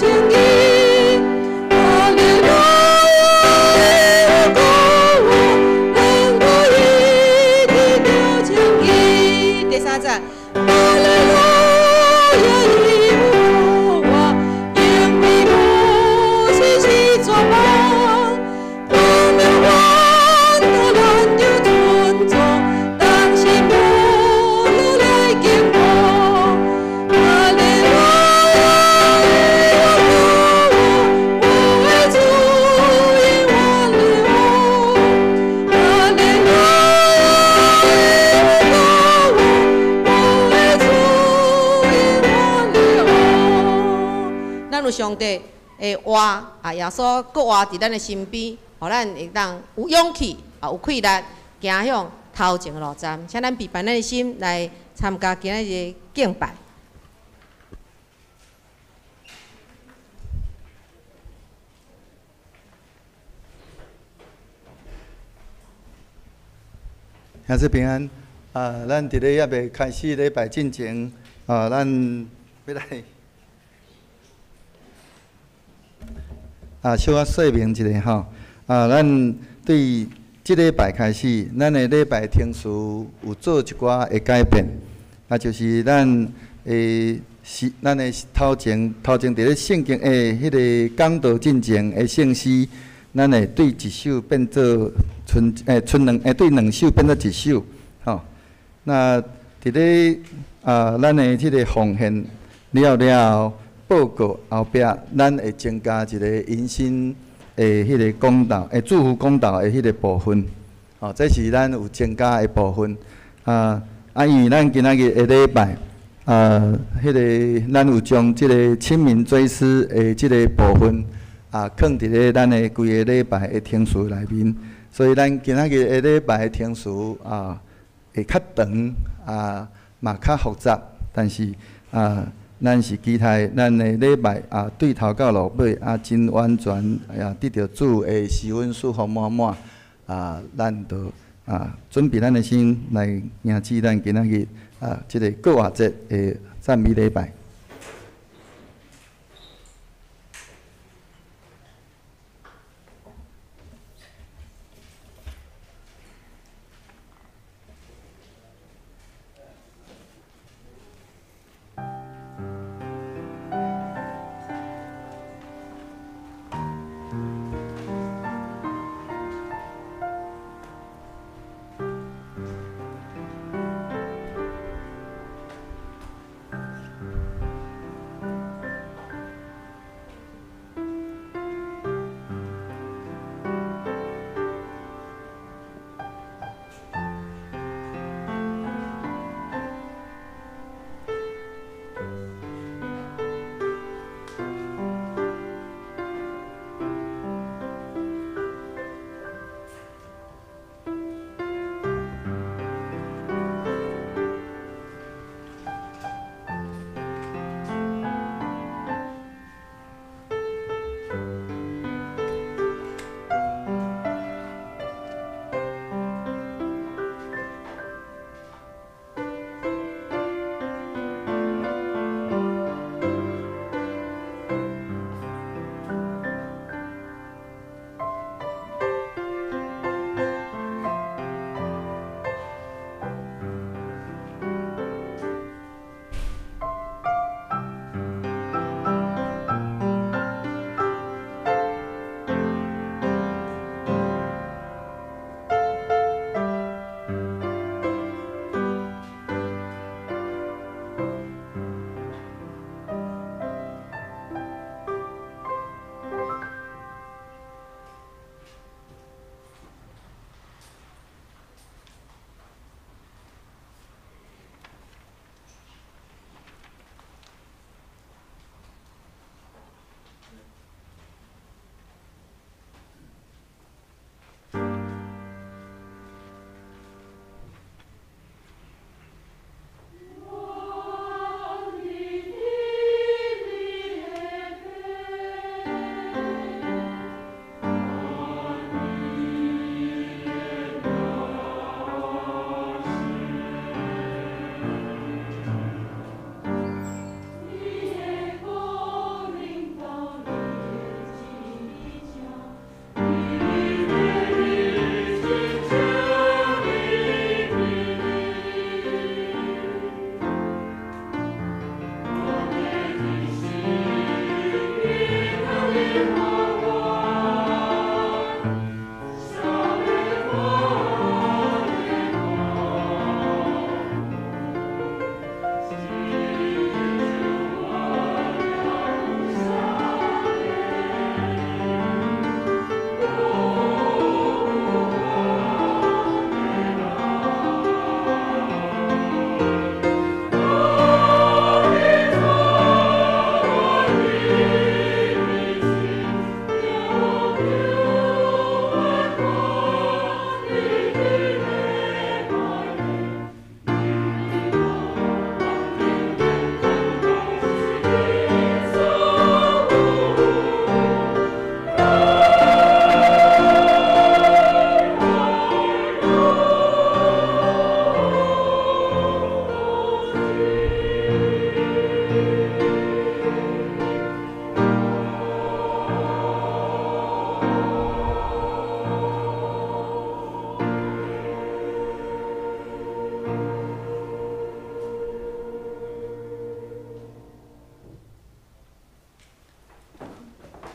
稱義。哈利路亞，耶和華，咱可以得著稱義。第三節，哈利路亞，耶和華，因為摩西是絕望，光明萬咱有尊重，當時無路來敬奉。哈利路亞，耶和華，我的主以馬內利。哈利路亞，耶和華，我的主以馬內利。咱有上帝的話啊，耶穌閣活佇咱的身邊，予咱會當有勇氣啊，有氣力行向頭前的路站。請咱預備咱的心來參加今仔日的敬拜。兄弟平安，啊，咱佇咧猶未開始禮拜進前，啊，咱欲來啊，小可說明一下吼。啊，咱對這禮拜開始，咱的禮拜程序有做一寡的改變，啊，就是咱的是咱的頭前頭前佇咧聖經的彼个講道進前的聖詩，咱會對一首變做賰欸賰兩欸對兩首變做一首，吼。那佇咧啊，咱的這个奉獻了了後，報告後壁，咱會增加一個迎新的彼个講道，欸祝福講道的彼个部分，吼，這是咱有增加的部分。啊啊，因為咱今仔日的禮拜，啊，彼个咱有將這个清明追思的這个部分，啊，囥佇咧咱的規个禮拜的程序內面，所以咱今仔日的禮拜的程序啊，會較長，啊，嘛較複雜，但是啊，咱是期待咱的禮拜啊，對頭到落尾啊，真完全也得著主的施恩祝福滿滿啊，咱就啊準備咱的心來迎接咱今仔日啊這个復活節的讚美禮拜。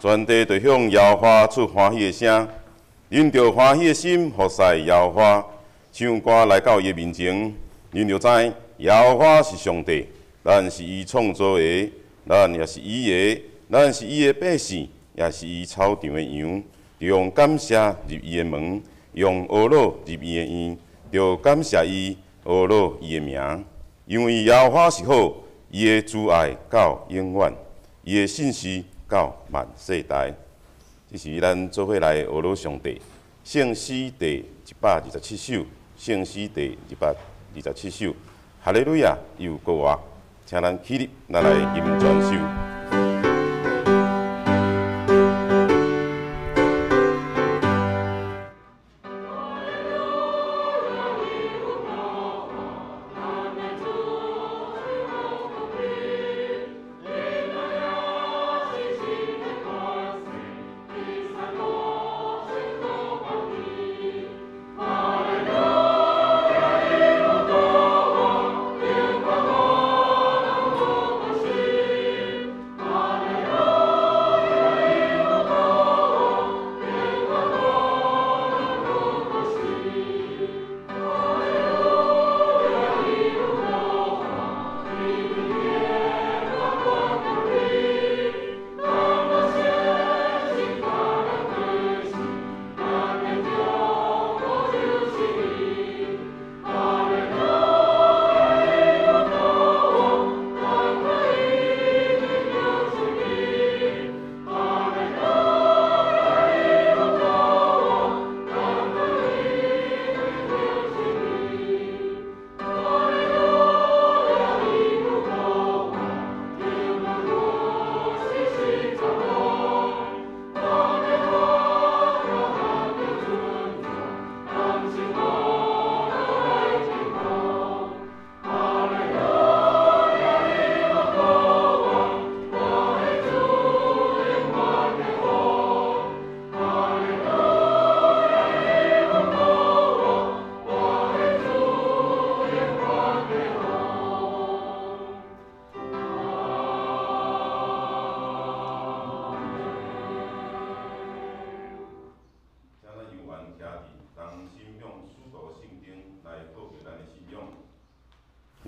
全地就向耶和华出欢喜的声，恁著欢喜的心服侍耶和华，唱歌来到伊的面前，恁就知耶和华是上帝，咱是伊创造的，咱也是伊的，咱是伊的百姓，也是伊草场的羊。著用感谢入伊的门，用呵咾入伊的院，著感谢伊，呵咾伊的名，因为耶和华是好，伊的慈爱到永远，伊的信实到万世代。这是咱做伙来呵咾上帝。圣诗第127首，圣诗第227首，哈利路亚，又复活，请咱起立，咱来吟全首。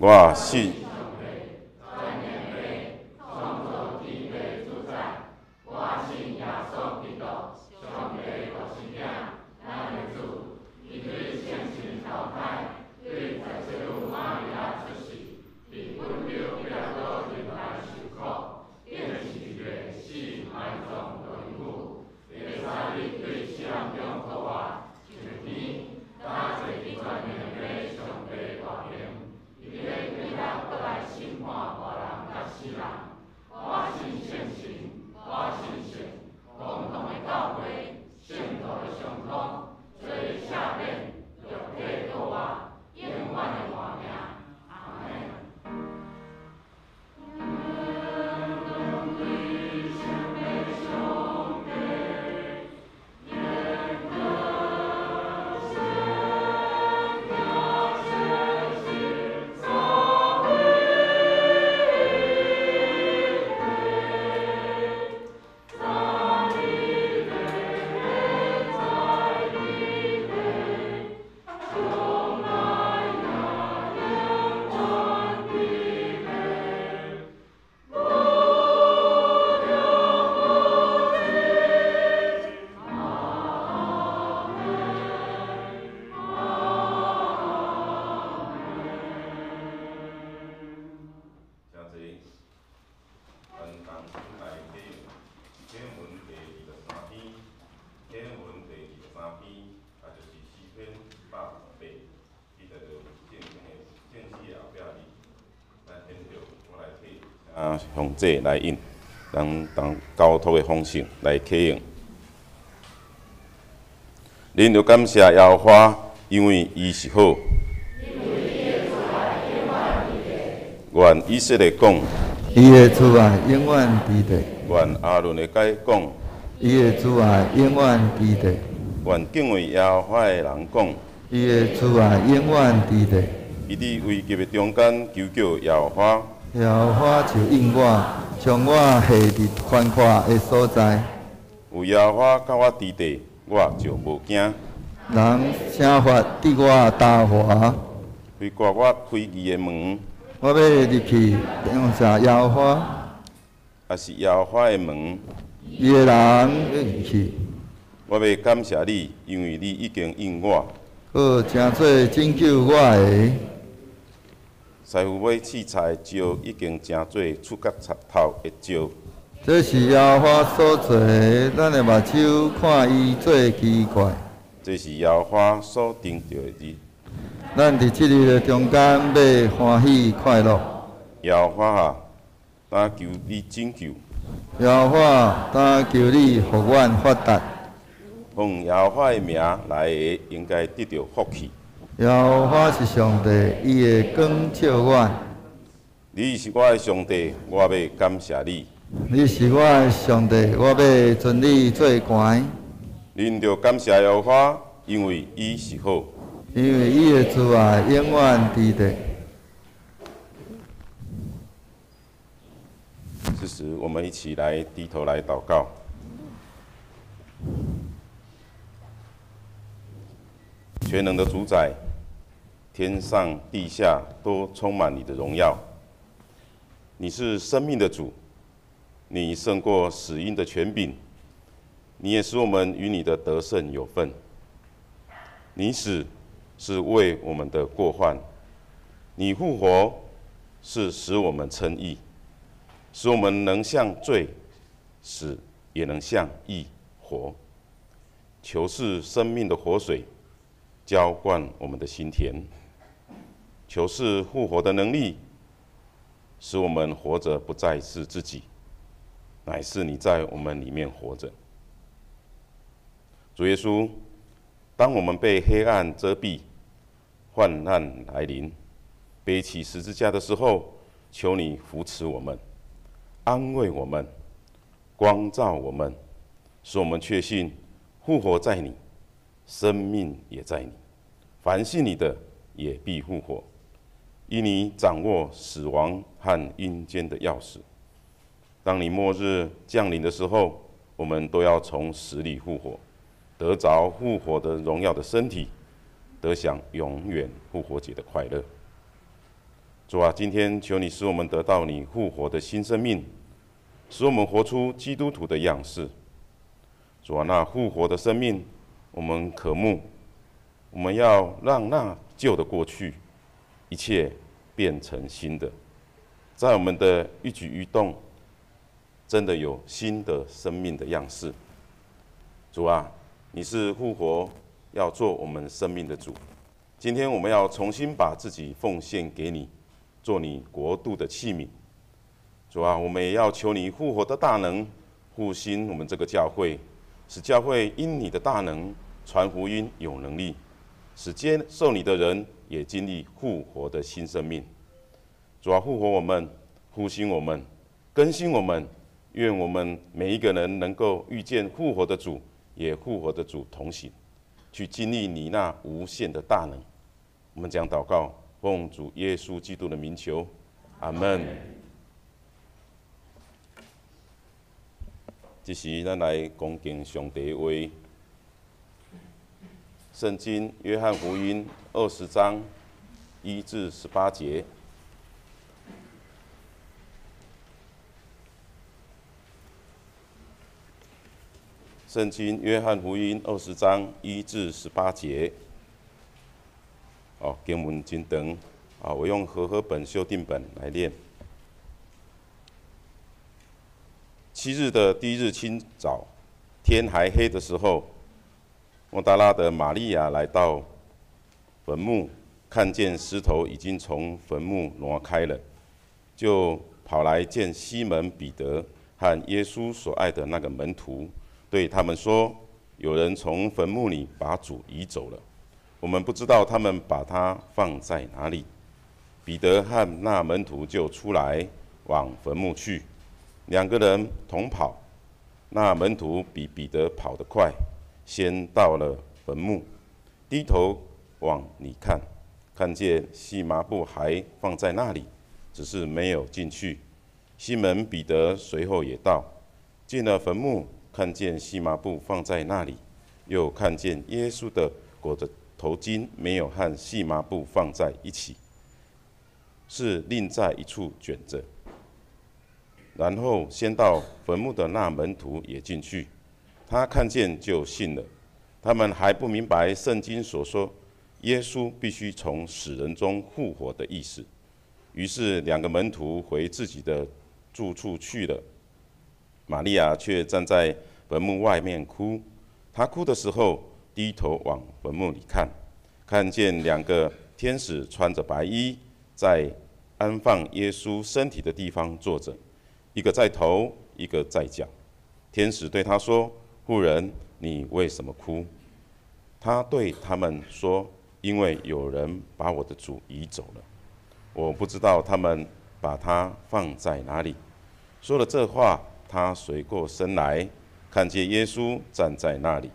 我信。向这来印，咱当交托的方式来启用。恁著感谢耶和华，因为伊是好。愿以色列讲，伊的慈爱永远伫地。愿亚伦的家讲，伊的慈爱永远伫地。愿敬畏耶和华的人讲，伊的慈爱永远伫地。伊伫危急的中间求叫耶和华。耶和华就应我，将我下伫宽阔的所在。有耶和華佮我佇地，我就無驚。人設法對我打橫，非割我開義的門，我欲入去感謝耶和華。也是耶和華的門。義的人欲入去。我欲感謝你，因為你已經應我。閣成做拯救我的。師傅欲試菜的石已經成做出角頭的石。這是耶和華所做的，咱的目睭看伊做奇怪。這是耶和華所定著的日。咱佇這日的中間欲歡喜快樂。耶和華啊，但求你拯救。耶和華，但求你予阮發達。奉耶和華的名來的，應該得著福氣。耶和華是上帝，伊會光照阮。你是我的上帝，我欲感謝你。你是我的上帝，我欲尊你做懸。恁著感謝耶和華，因為伊是好。因為伊的慈愛永遠佇地。這時，我們一起來低頭來禱告。全能的主宰，天上地下都充滿你的榮耀。你是生命的主，你勝過死蔭的權柄，你也使我們與你的得勝有份。你死是為我們的過犯，你復活是使我們稱義，使我們能向罪死，也能向義活。求賜生命的活水澆灌我們的心田，求賜復活的能力，使我們活着不再是自己，乃是你在我們裡面活着。主耶穌，當我們被黑暗遮蔽、患難來臨、背起十字架的時候，求你扶持我們、安慰我們、光照我們，使我們確信復活在你，生命也在你。凡信你的，也必復活。因你掌握死亡和陰間的鑰匙。當你末日降臨的時候，我們都要從死裡復活，得著復活的榮耀的身體，得享永遠復活節的快樂。主啊，今天求你使我們得到你復活的新生命，使我們活出基督徒的樣式。主啊，那復活的生命，我們渴慕，我們要讓那舊的過去，一切變成新的，在我們的一舉一動，真的有新的生命的樣式。主啊，你是復活，要做我們生命的主。今天我們要重新把自己奉獻給你，做你國度的器皿。主啊，我們也要求你復活的大能，復興我們這個教會，使教會因你的大能傳福音有能力，使接受你的人也經歷復活的新生命。主啊，復活我們，復興我們，更新我們，願我們每一個人能夠遇見復活的主，也復活的主同行，去經歷你那無限的大能。我們將禱告，奉主耶穌基督的名求，阿門。這時，咱來恭敬上帝話。聖經約翰福音20章1至18節。聖經約翰福音20章1至18節。哦，經文真長，啊，我用和合本修訂本來念。7日的第一日清早，天還黑的時候，抹大拉的瑪利亞來到墳墓，看見石頭已經從墳墓挪開了，就跑來見西門彼得和耶穌所愛的那個門徒，對他們說：有人從墳墓裡把主移走了，我們不知道他們把他放在哪裡。彼得和那門徒就出來往墳墓去，兩個人同跑，那門徒比彼得跑得快，先到了墳墓，低頭往裡看，看見細麻布還放在那裡，只是沒有進去。西門彼得隨後也到，進了墳墓，看见细麻布放在那里，又看见耶稣的裹着头巾没有和细麻布放在一起，是另在一处卷着。然后先到坟墓的那门徒也进去，他看见就信了。他们还不明白圣经所说耶稣必须从死人中复活的意思。于是两个门徒回自己的住处去了。玛利亚却站在坟墓外面哭。她哭的时候，低头往坟墓里看，看见两个天使穿着白衣，在安放耶稣身体的地方坐着，一个在头，一个在脚。天使对她说：“妇人，你为什么哭？”她对他们说：“因为有人把我的主移走了，我不知道他们把他放在哪里。”说了这话，她回过身来，看见耶稣站在那里，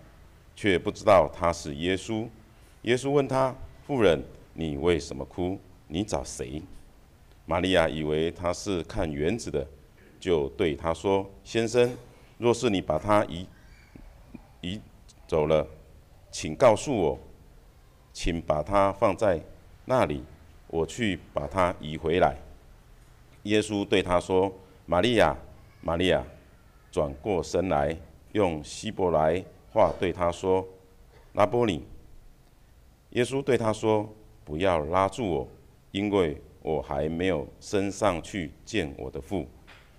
却不知道他是耶稣。耶稣问她：“妇人，你为什么哭？你找谁？”玛利亚以为他是看园子的，就对他说：“先生，若是你把他移走了，请告诉我，请把他放在那里，我去把他移回来。”耶稣对她说：“玛利亚，玛利亚。”转过身来，用希伯来话对她说：“拉波尼。”耶稣对她说：“不要拉住我，因为我还没有升上去见我的父。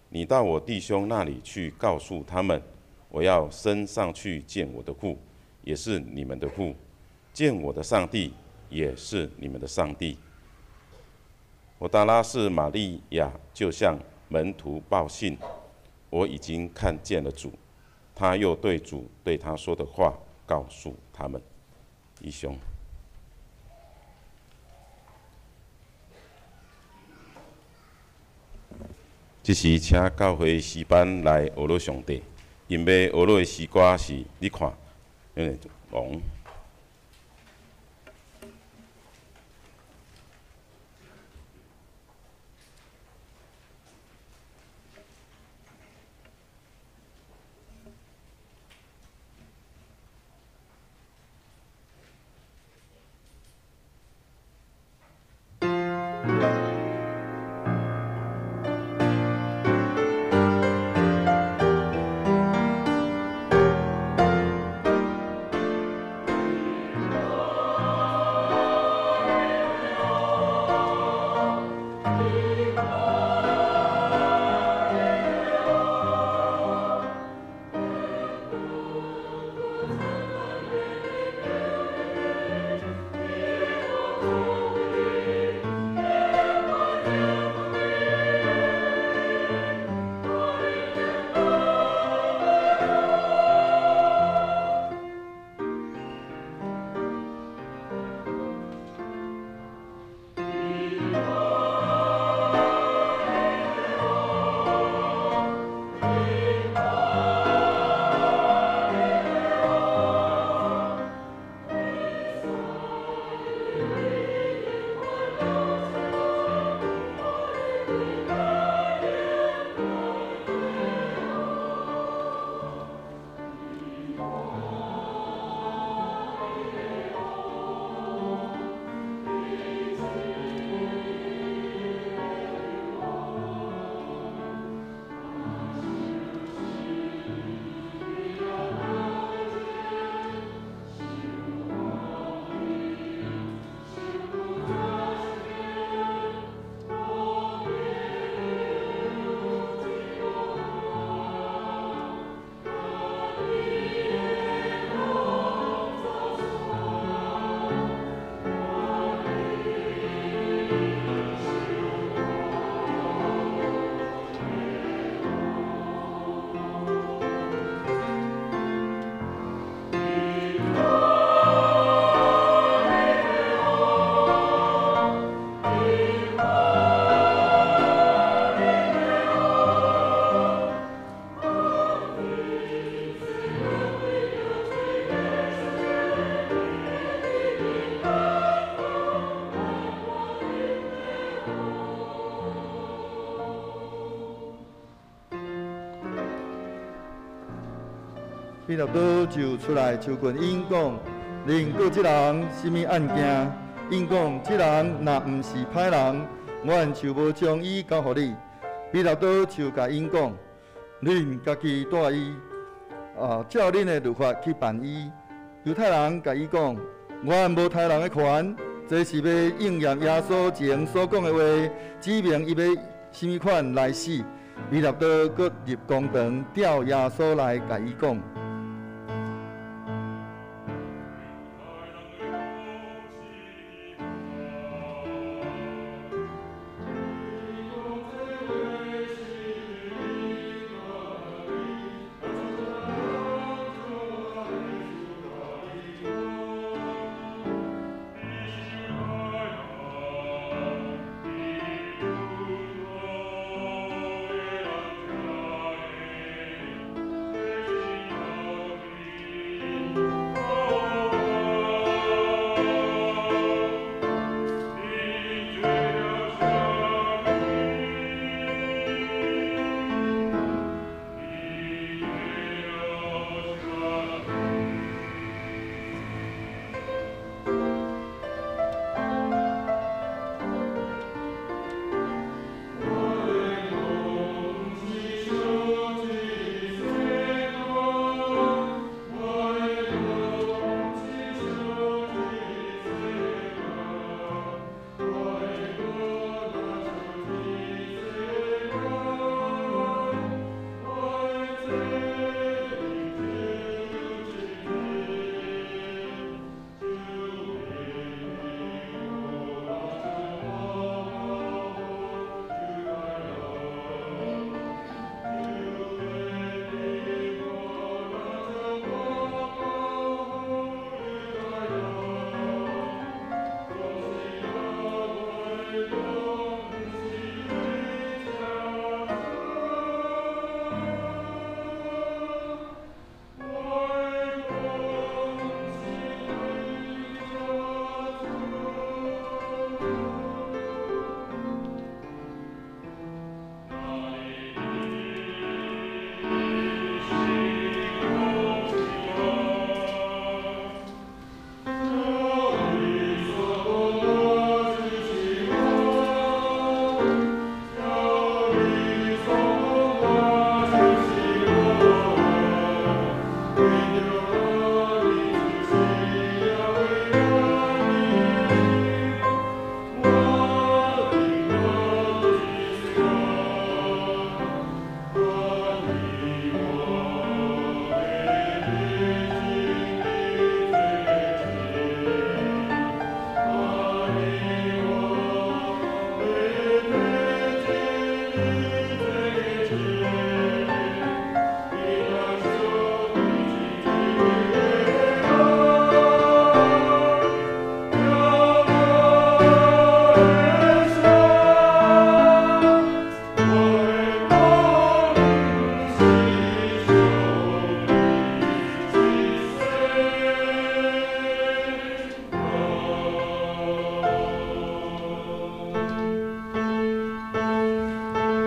你到我弟兄那里去，告诉他们，我要升上去见我的父，也是你们的父；见我的上帝，也是你们的上帝。”抹大拉士玛利亚就向门徒报信：“我已经看见了主。”她又对主对她说的话告诉他们。以上。这时，请教会诗班来学乐上帝。𪜶欲学乐的诗歌是，你看，那个王。彼拉多就出來囚禁𪜶講：恁告這人啥物案件？𪜶講：這人若毋是歹人，阮就無將伊交予你。彼拉多就共𪜶講：恁家己帶伊，照恁的律法去辦伊。猶太人共伊講：阮無刣人的權，這是欲應驗耶穌前所講的話，指明伊欲啥物款來死。彼拉多閣入公堂，調耶穌來共伊講。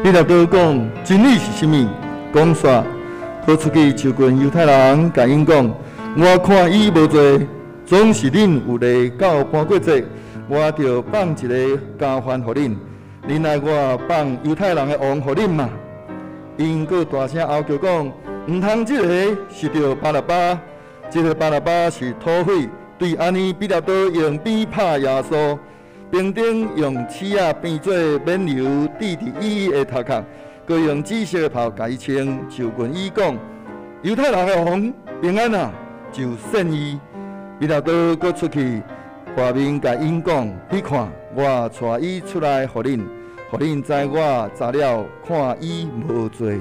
彼拉多講真理是啥物？講煞，閣出去囚禁猶太人，共𪜶講：我看伊無罪，總是恁有例到搬過節，我著放一个監犯予恁。恁愛我放猶太人的王予恁嗎？𪜶閣大聲吼叫講：毋通這个，是著巴拉巴。這个巴拉巴是土匪，對按呢，彼拉多用鞭拍耶穌。兵丁用刺仔編做冕旒，戴佇伊的頭殼，閣用紫色的袍共伊穿，就問伊講：猶太人的王平安啊！就扇伊。彼拉多閣出去，外面共𪜶講：你看，我帶伊出來予恁，予恁知我查了看伊無罪。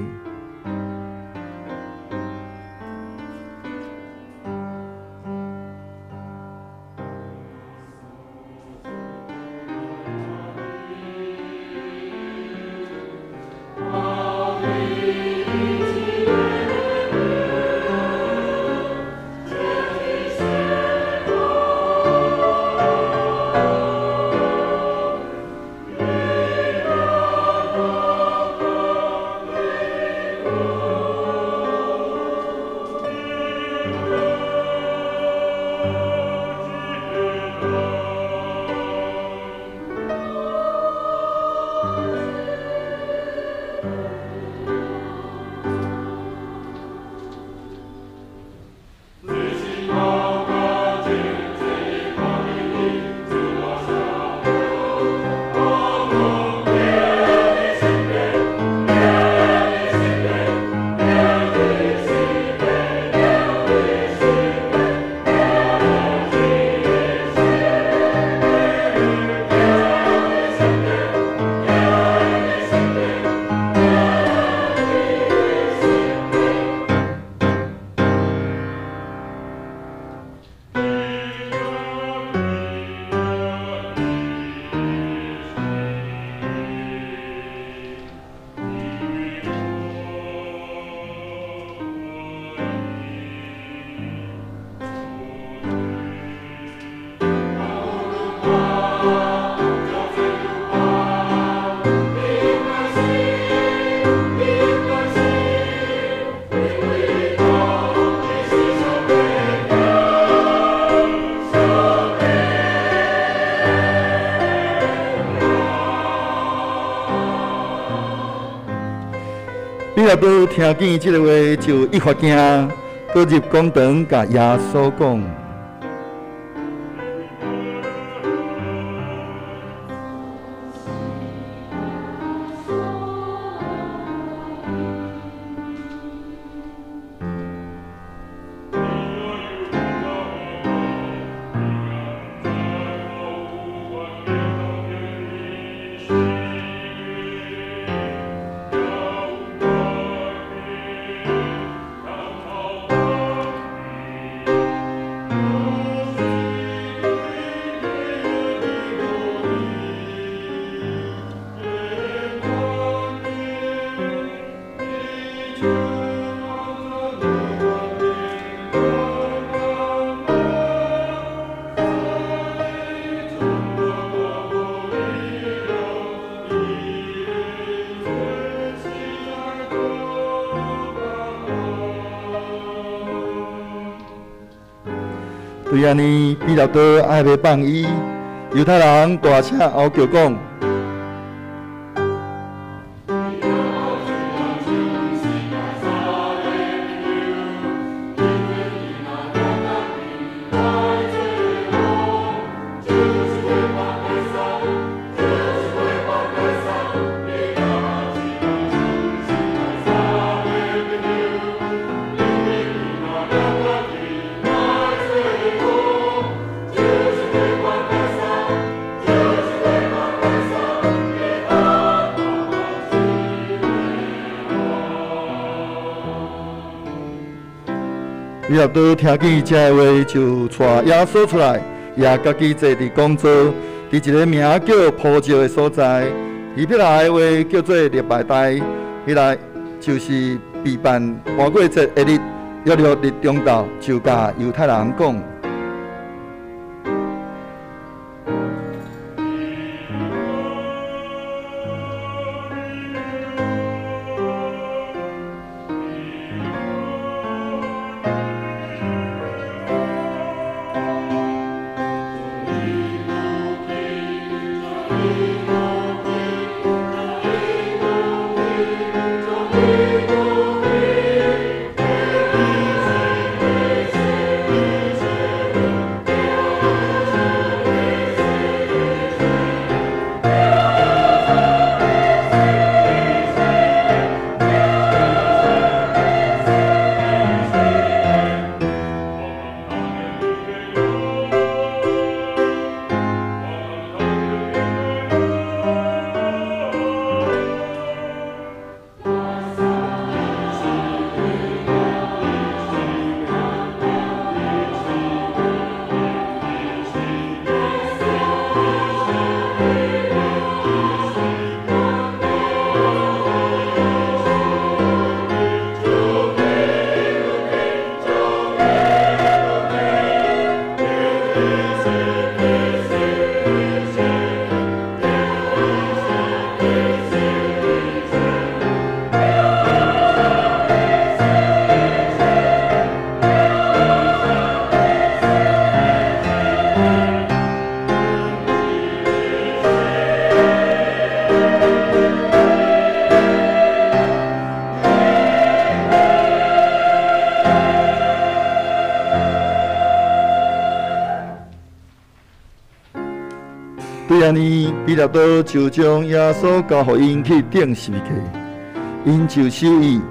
彼拉多聽見這个話，就愈發驚，閣入公堂，共耶穌講。對按呢，彼拉多愛欲放伊，猶太人大聲吼叫講。彼拉多聽見這个話，就帶耶穌出來，也家己坐佇講座，佇一个名叫鋪石的所在。希伯來話叫做禮拜台，彼來就是備辦逾越節的日，約略日中晝，就共猶太人講。對按呢，彼拉多就將耶穌交予𪜶去釘十字架，𪜶就收伊。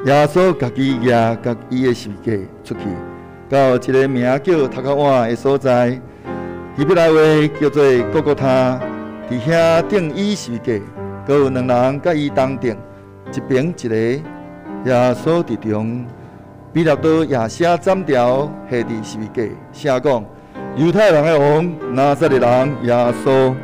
耶穌家己舉共伊的十字架出去，到一个名叫頭殼碗的所在，希伯來話叫做各各他，佇遐釘伊十字架，閣有兩人佮伊同釘，一爿一個，耶穌佇中。彼拉多也寫斬條下佇十字架，寫講。猶太人的王，拿撒勒人耶穌。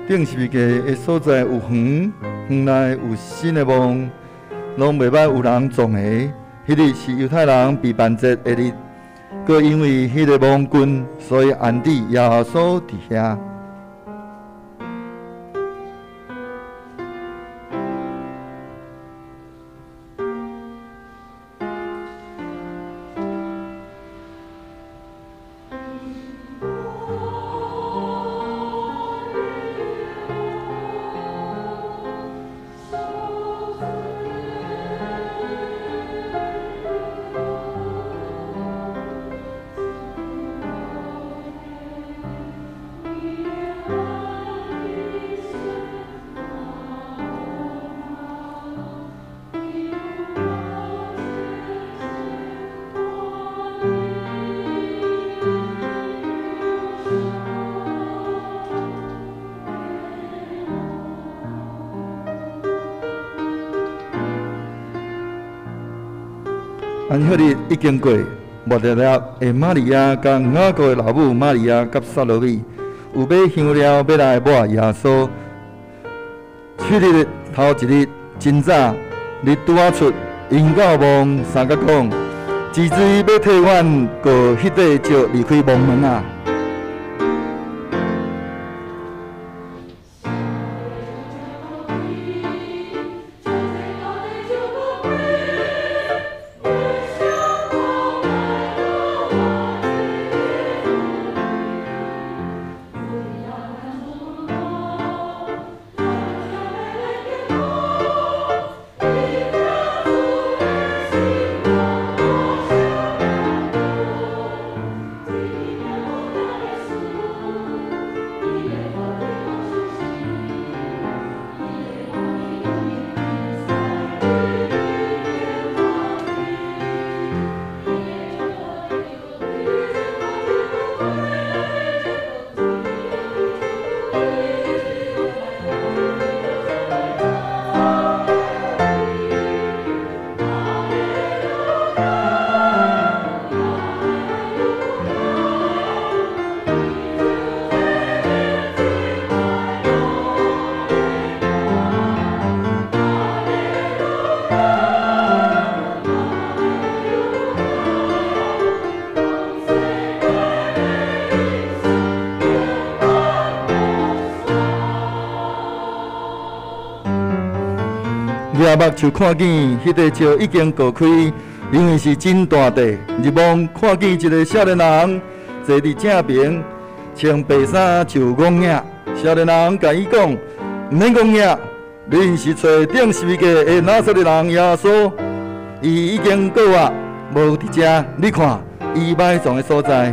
釘十字架的所在有園，園內有新的墓，攏袂捌有人葬的。彼日是猶太人避辦節的日，閣因為彼个墓近，所以安置耶穌佇遐。安息日已經過，抹大拉的瑪利亞佮雅各的老母瑪利亞佮撒羅米，有買香料欲來抹耶穌。七日頭一日真早，日拄仔出，𪜶到墓三甲講：是誰欲替阮過彼塊石離開墓門啊？举目就看見彼塊石已經過開，因為是真大塊。入墓看見一个少年人坐佇正爿，穿白衫就戇影。少年人共伊講：毋免戇影，恁是揣釘十字架的拿撒勒人耶穌，伊已經過啊，無佇遮。你看，伊埋葬的所在。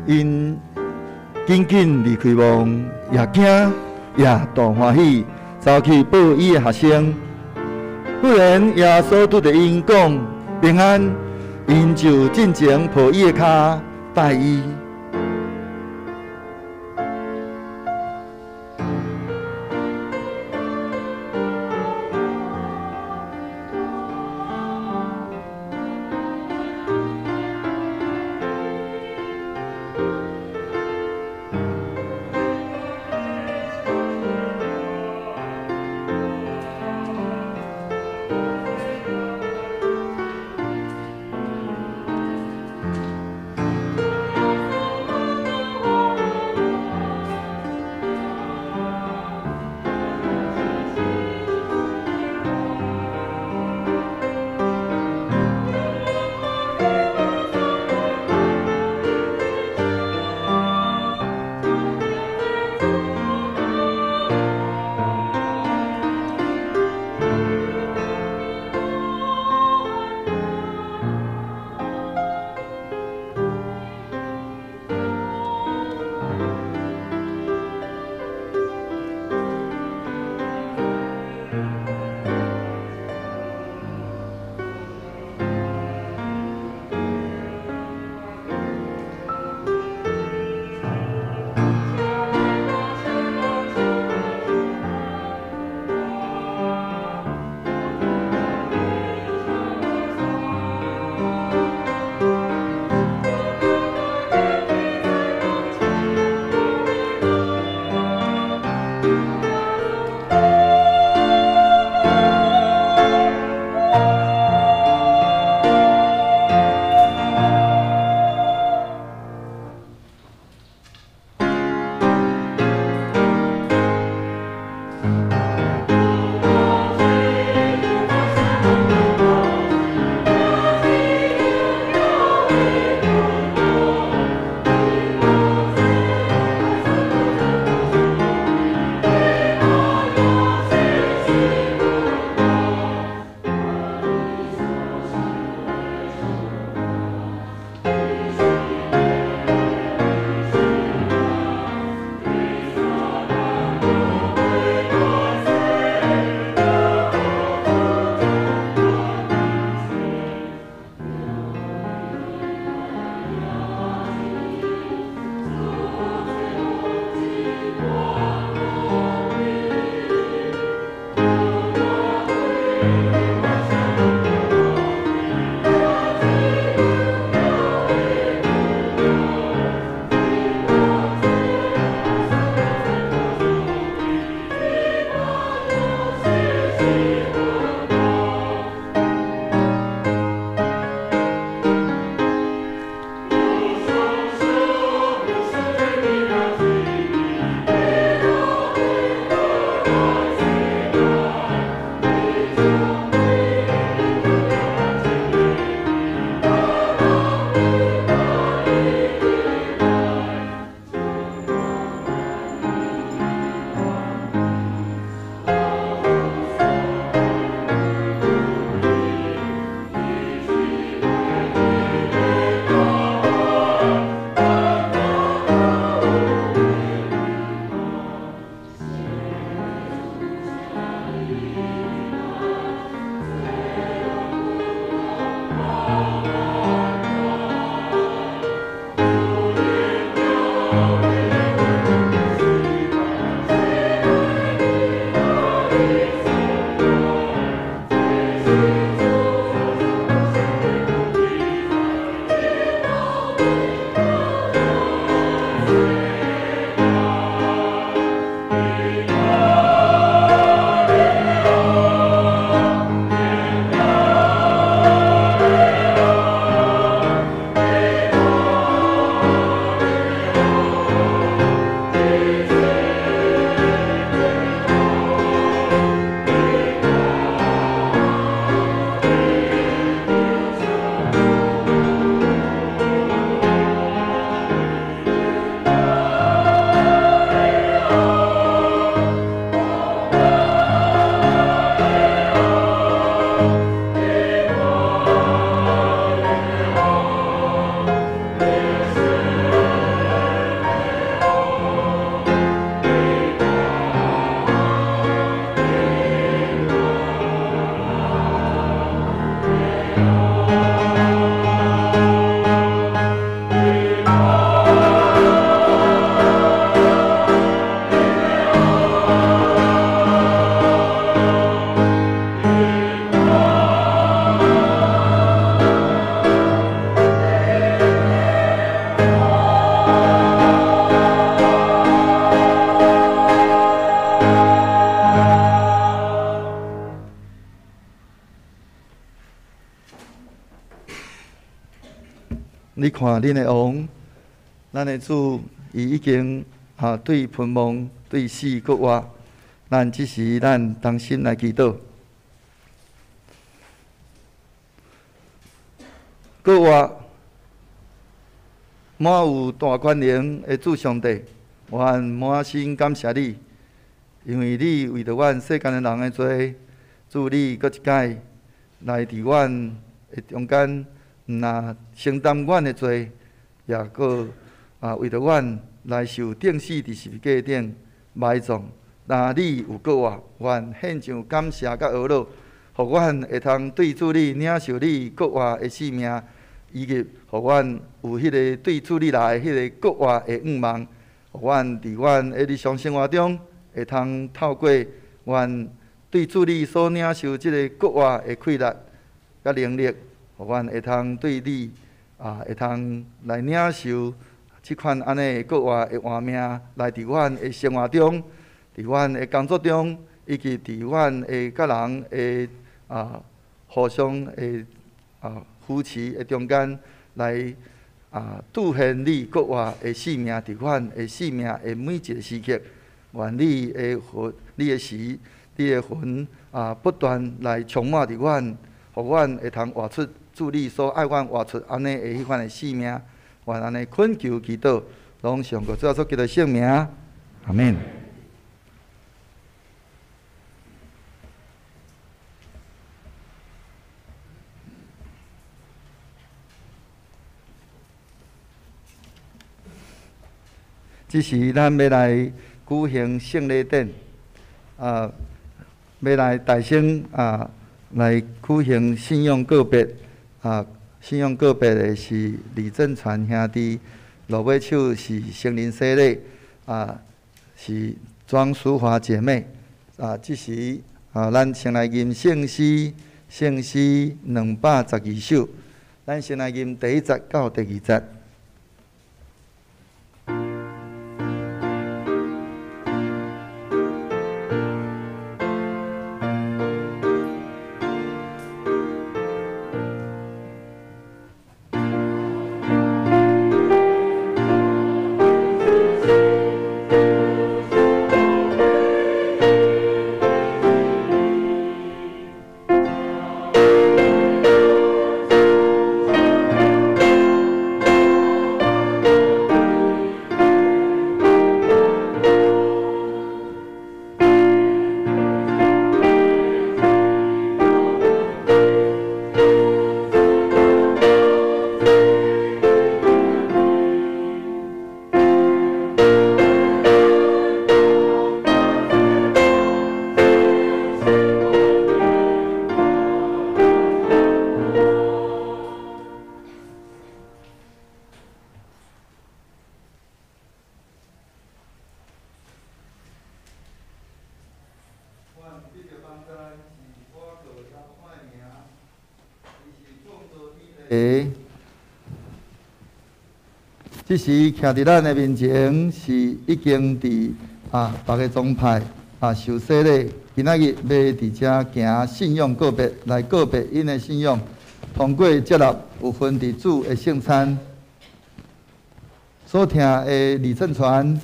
𪜶緊緊離開墓，也驚也大歡喜，走去報伊的學生。忽然耶穌拄著𪜶講平安，𪜶就進前抱伊的跤拜伊。你看恁的王，咱的主，伊已經啊對墳墓、對死閣活。咱這時咱同心來祈禱。閣活滿有大權能的主上帝，阮滿心感謝你，因為你為著阮世間的人的罪，主你閣一擺來佇阮的中間，毋但承擔阮的罪，也閣啊為著阮來受釘死佇十字架頂埋葬。若你有閣活，阮獻上感謝佮呵咾，予阮會通對主你領受你閣活的生命，以及予阮有彼个對主你來彼个閣活的願望，予阮佇阮的日常生活中，會通透過阮對主你所領受這个閣活的氣力佮能力，予阮會通對你啊，會通來領受這款按呢閣活的活命，來佇阮的生活中，佇阮的工作中，以及佇阮的佮人的啊互相的啊扶持的中間，來啊兌現你閣活的生命，佇阮的生命的每一个時刻，願你的魂、你的時、你的魂啊，不斷來充滿佇阮，予阮會通活出主你所愛阮活出按呢的彼款的生命。願按呢懇求祈禱，攏上過主耶穌基督聖名，阿們。這時，咱欲來舉行聖禮典，啊，欲來大聲啊，來舉行信仰告別，啊，信仰告別的是李正傳兄弟，落尾手是聖靈洗禮，啊，是莊淑華姐妹，啊，這時啊，咱先來吟聖詩，聖詩212首，咱先來吟第一節到第二節。這時徛佇咱的面前，是已經佇啊別个宗派啊受洗禮，今仔日欲佇遮行信仰告別，來告別𪜶的信仰，通過接納有份佇主的聖餐。所聽的李正傳，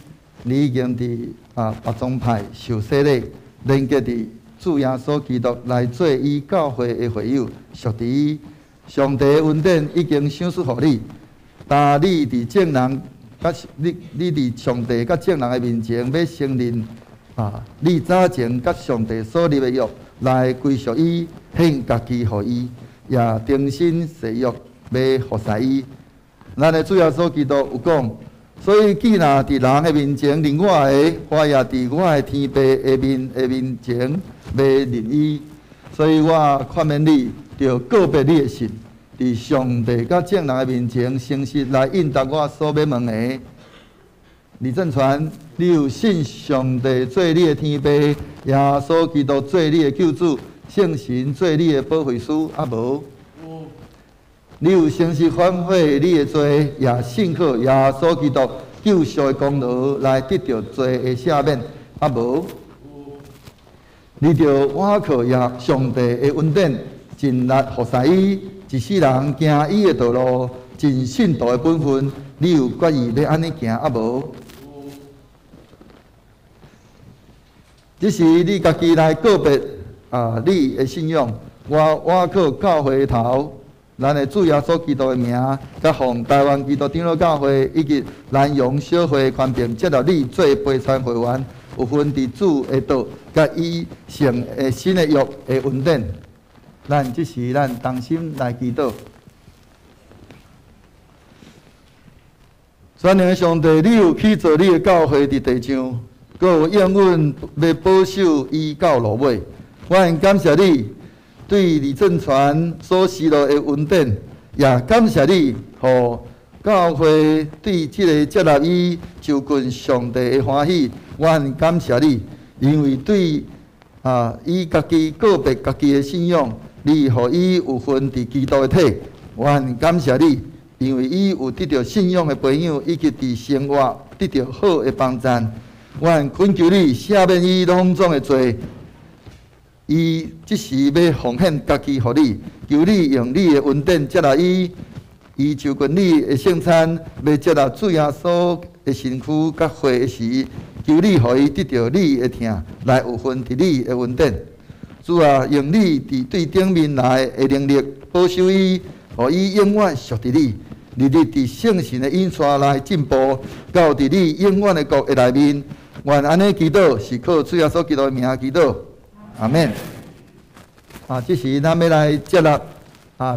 你已經佇啊別宗派受洗禮，連結佇主耶穌基督來做伊教會的會友，屬佇伊上帝的恩典已經賞賜予你。但你佇眾人，佮你你佇上帝佮眾人的面前，欲承認啊，你早前佮上帝所立的約，來歸屬伊，獻家己予伊，也重新誓約欲服侍伊。咱的主耶穌基督有講，所以既若佇人的面前認我的，我也佇我的天父的面前欲認伊。所以我勸勉你，著告別你的信。佇上帝佮眾人的面前，誠實來應答我所欲問的。李正傳，你有信上帝做你的天父，耶穌基督做你的救主，聖神做你的保惠師，啊無？你有誠實反悔你的罪，也信靠耶穌基督救贖的功勞來得著罪的赦免，啊無？你著倚靠耶上帝的恩典，盡力服侍伊。一世人行伊的道路，盡信徒的本分，你有決意欲按呢行抑無？這時你家己來告別啊，你的信仰，我倚靠教會頭，咱的主耶穌基督的名，佮奉台灣基督長老教會以及南陽小會權柄，接納你做陪餐會員，有份佇主的道，佮伊成的新的約的恩典。咱這時咱同心來祈禱。全能的上帝，你有起造你的教會佇地上，閣有應允欲保守伊到落尾。我很感謝你對李正傳所施落的恩典，也感謝你，予教會對這个接納伊就近上帝的歡喜。我很感謝你，因為對伊家己告別家己的信仰，你予伊有份佇基督的體。我很感謝你，因為伊有得著信仰的培養，以及佇生活得著好的幫贊。我很懇求你赦免伊攏總的罪。伊這時欲奉獻家己予你，求你用你的恩典接納伊，伊就近你的聖餐，欲接納主耶穌的身軀佮血的時，求你予伊得著你的疼，來有份佇你的恩典。主啊，用你佇對頂面來的能力保守伊，予伊永遠屬佇你，日日佇聖神的引帶來進步，到佇你永遠的國的內面。願按呢祈禱，是靠主耶穌基督的名祈禱。阿們。這時咱欲來接納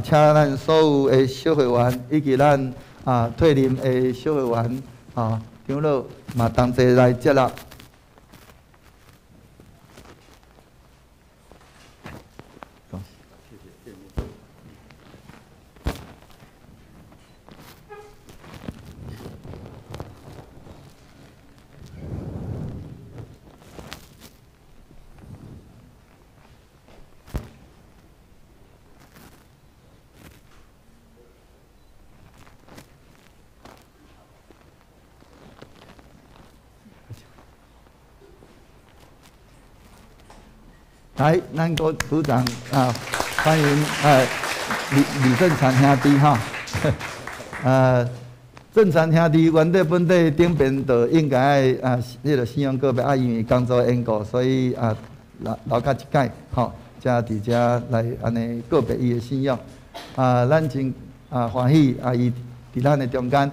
請咱所有的小會員以及咱退任的小會員長老嘛同齊來接納。來，咱國組長啊，歡迎李李正傳兄弟哈。正傳兄弟原底本底頂邊就應該愛彼个信仰告別啊，因為工作緣故，所以留留較一擺吼，才佇遮來按呢告別伊的信仰。咱真歡喜伊佇咱的中間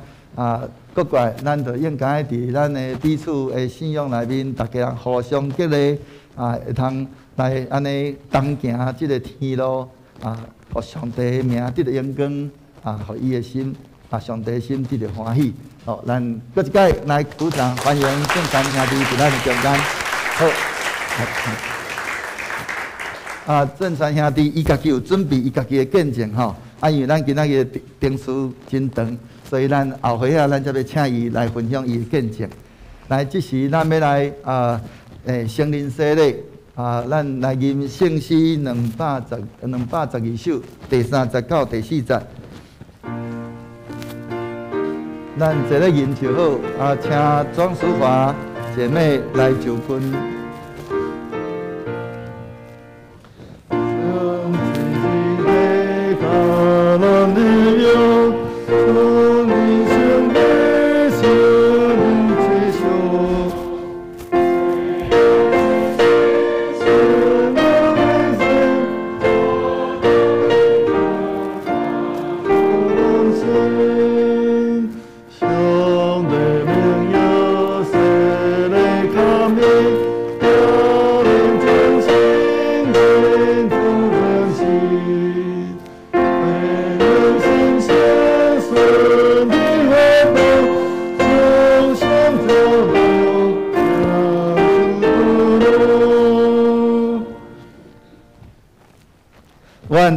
國怪，咱就應該佇咱的彼此的信仰內面，逐家人互相激勵會通來按呢同行這个天路予上帝的名得著榮光予伊的心上帝的心得著歡喜。好，咱閣一擺來鼓掌歡迎正傳兄弟佇咱的中間。好，正傳兄弟伊家己有準備伊家己的見證吼，因為咱今仔日的程序真長，所以咱後回仔咱才欲請伊來分享伊的見證。來，這時咱欲來成人洗禮咱來吟聖詩212首，第三節到第四節。咱坐咧吟就好請莊淑華姐妹來就近。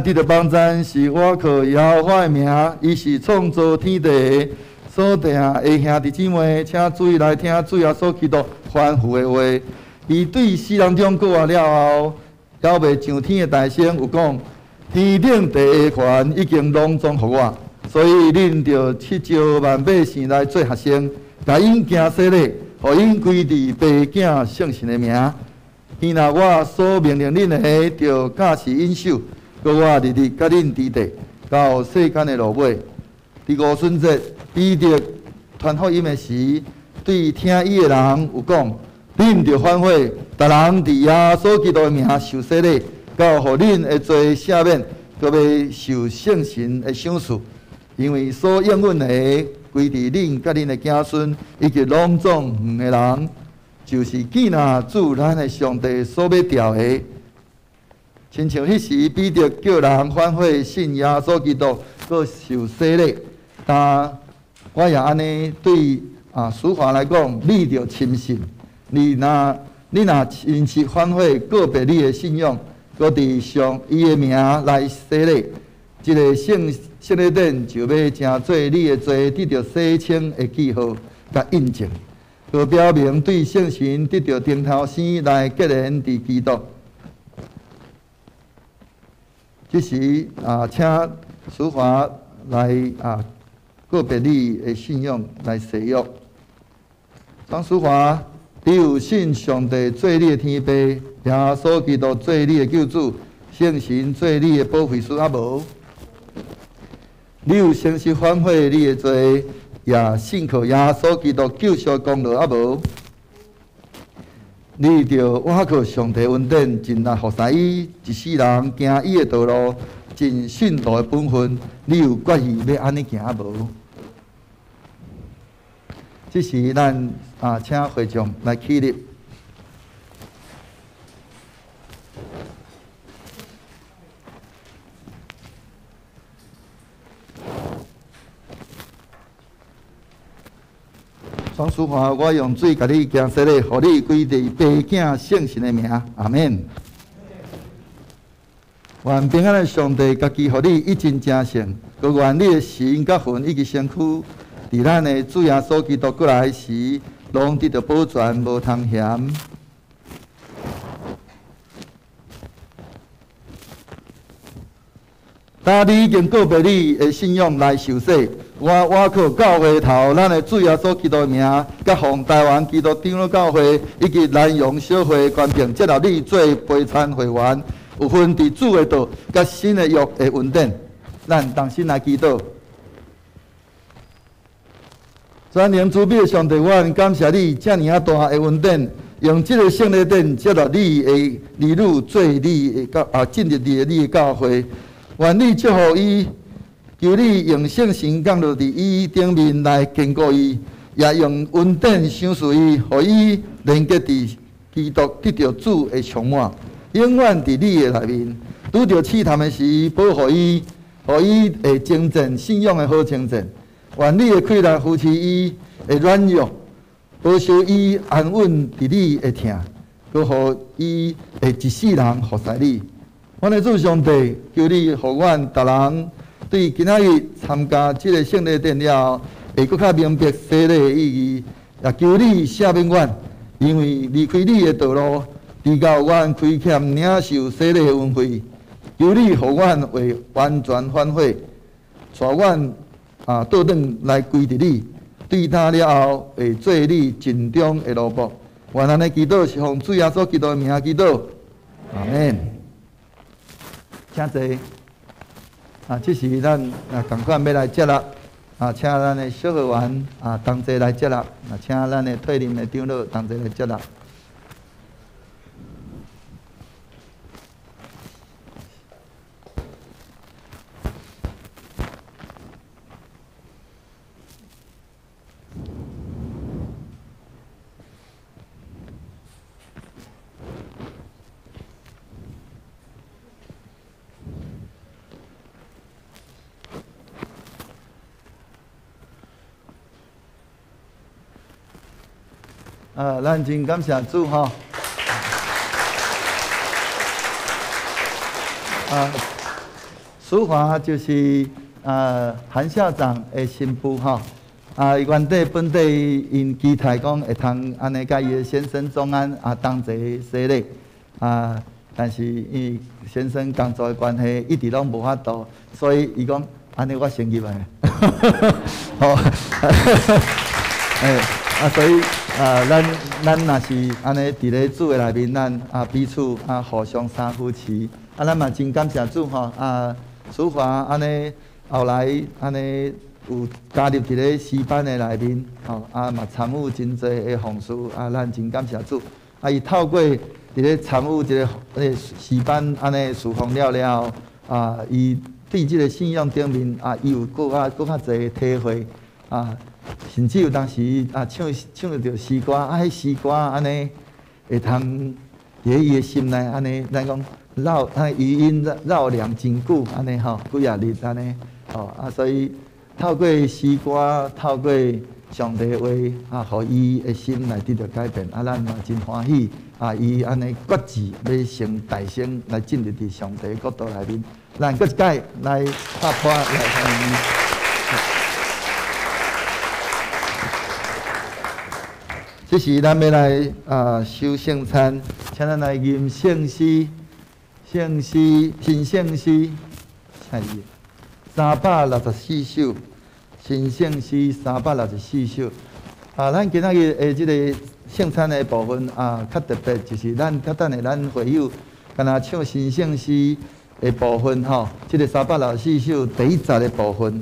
得著幫贊是倚靠耶和華的名，伊是創造天地的，所定的兄弟姊妹，請注意來聽主耶穌基督吩咐的話。伊對死人中復活了後，猶未上天的大聲有講：天頂地的權已經攏總予我，所以恁著七招萬百姓來做學生，共𪜶行洗禮，予𪜶歸佇父囝聖神的名。伊若我所命令恁的，著教示𪜶守。閣我日日佮恁佇佇，到世間的落尾。佇五旬節，彼得傳福音的時，對聽伊的人有講：恁著反悔，逐人佇耶穌基督的名受洗禮，到予恁的罪赦免，閣欲受聖神的賞賜。因為所應允的，歸佇恁佮恁的子孫，以及攏總遠的人，就是見若主咱的上帝所欲召的。親像彼時彼得叫人反悔信耶穌基督，閣受洗禮。但我也按呢對啊，淑華來講，你著深信，你若真實反悔告別你的信仰，閣佇上伊的名來洗禮，這个聖禮典就欲成做你的罪得著洗清的記號佮印證，閣表明對聖神得著重頭生來結連佇基督。這時啊，請淑華來啊告別你的信仰來誓約。張淑華，你有信上帝做你的天父，耶穌基督做你的救主，聖神做你的保惠師，啊無？你有誠實反悔你的罪，也信靠耶穌基督救贖功勞，啊無？你著倚靠上帝恩典，盡力服侍伊，一世人行伊的道路，盡信徒的本分。你有決意欲按呢行啊無？這時咱啊，請會眾來起立。莊淑華，我用水共你行洗禮，予你歸佇父子聖神的名，阿們。願平安的上帝家己予你一盡成聖，閣願你的神佮魂以及身軀，佇咱的主耶穌基督閣來時，攏得著保全，無通嫌。當你已經告別你的信仰來受洗，我倚靠教會頭，咱的主耶穌基督的名，佮奉台灣基督長老教會以及南洋小會權柄，接納你做陪餐會員，有份佇主的道佮新的約的恩典，咱同心來祈禱。全能慈悲的上帝，我感謝你遮爾仔大的恩典，用這个聖禮典接納你的兒女做你的教啊，進入你的教會。願你祝福伊，求你用聖神降落佇伊頂面來堅固伊，也用恩典賞賜伊，予伊連結佇基督得著主的充滿，永遠佇你的內面。拄著試探的時，保護伊，予伊會征戰信仰的好征戰。願你的氣力扶持伊的軟弱，保守伊安穩佇你的疼，閣予伊會一世人服侍你。阮的主上帝，求你予阮逐人對今仔日參加這个聖禮典了後，會閣較明白洗禮的意義，也求你赦免阮，因為離開你的道路，直到阮虧欠領受洗禮的恩惠。求你予阮會完全反悔，帶阮啊倒轉來歸佇你，對他了後會做你盡忠的奴僕。願咱的祈禱是奉主耶穌基督的名祈禱，阿們。請坐。啊，這時咱啊仝款欲來接納，啊，請咱的小學員啊同齊來接納，啊，請咱的退任的長老同齊來接納。啊，咱真感謝主吼！啊，淑華就是啊韓校長的新婦吼。啊，原底本底𪜶期待講會通按呢佮伊的先生鍾安啊同齊洗禮啊，但是伊先生工作的關係，一直攏無法度，所以伊講按呢我先入來。好，欸啊，所以啊，咱若是按呢佇咧主的內面，咱啊彼此啊互相相扶持，啊，咱嘛真感謝主吼啊，淑華按呢後來按呢有加入佇咧詩班的內面，吼，啊嘛參與真濟的奉事，啊，咱真感謝主。啊，伊透過佇咧參與這个詩班按呢事奉了了後，啊，伊對這个信仰頂面啊，伊有閣較閣較濟的體會，啊，甚至有當時啊唱唱著詩歌，啊，彼詩歌按呢會通佇咧伊的心內按呢，咱講繞啊餘音繞梁真久按呢吼，幾仔日按呢，吼啊，所以透過詩歌，透過上帝的話，啊，予伊的心來得著改變，啊，咱嘛真歡喜，啊，伊按呢決志欲成大聖來進入佇上帝的國度內面。咱閣一擺來拍破來歡迎。這時咱欲來啊守聖餐，請咱來吟聖詩，聖詩新聖詩，請伊364首，新聖詩364首。啊，咱今仔日的這个聖餐的部分啊，較特別，就是咱較等下咱會友，敢若唱新聖詩的部分吼，這个364首第一節的部分，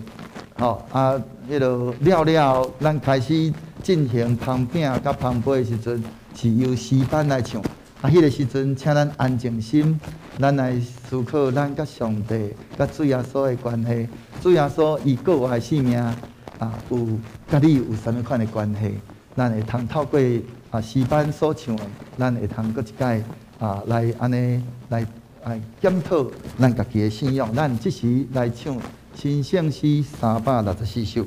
吼啊，彼个了了後，咱開始進行捧餅佮捧杯的時陣，是由詩班來唱。啊，彼个時陣，請咱安靜心，咱來思考咱佮上帝、佮主耶穌的關係。主耶穌伊過活的生命啊，有佮你有啥物款的關係？咱會通透過啊詩班所唱的，咱會通閣一擺啊來按呢來來檢討咱家己的信仰。咱這時來唱新聖詩364首。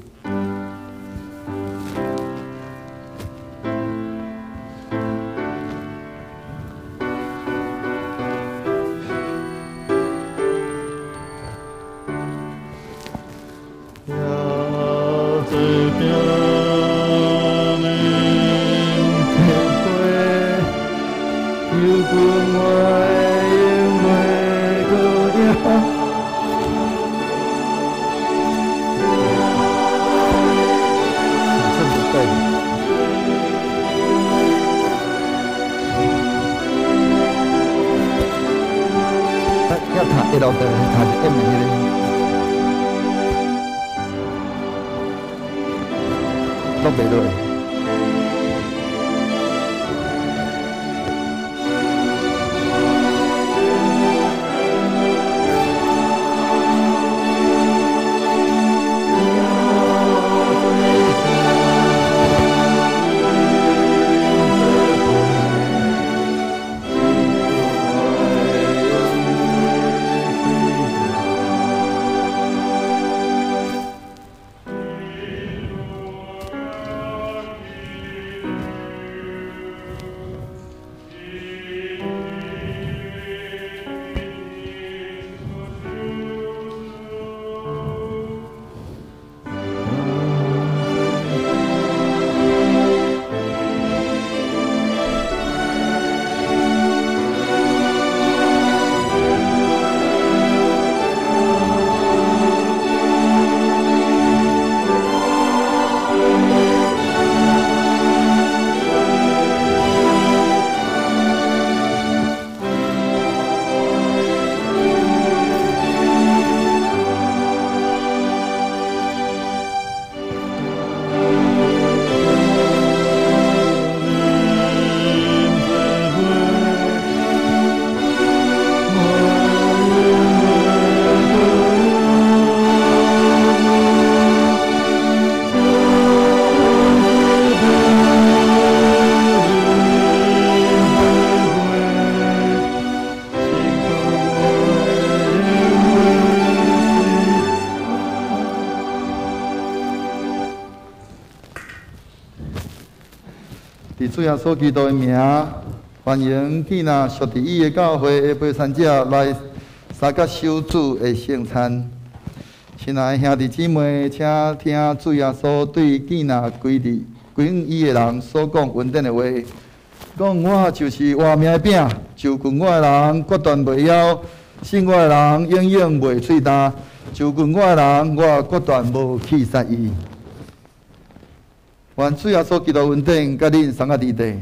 主耶穌基督的名，歡迎建那屬佇伊的教會的爬山者來參加守主的聖餐。親愛的兄弟姊妹，請聽主耶穌對建那歸佇歸向伊的人所講恩典的話。講我就是活命的餅，就近我的人決斷袂枵，信我的人永遠袂喙焦。就近我的人，我決斷無棄殺伊。願主耶穌基督恩典佮恁三个弟弟。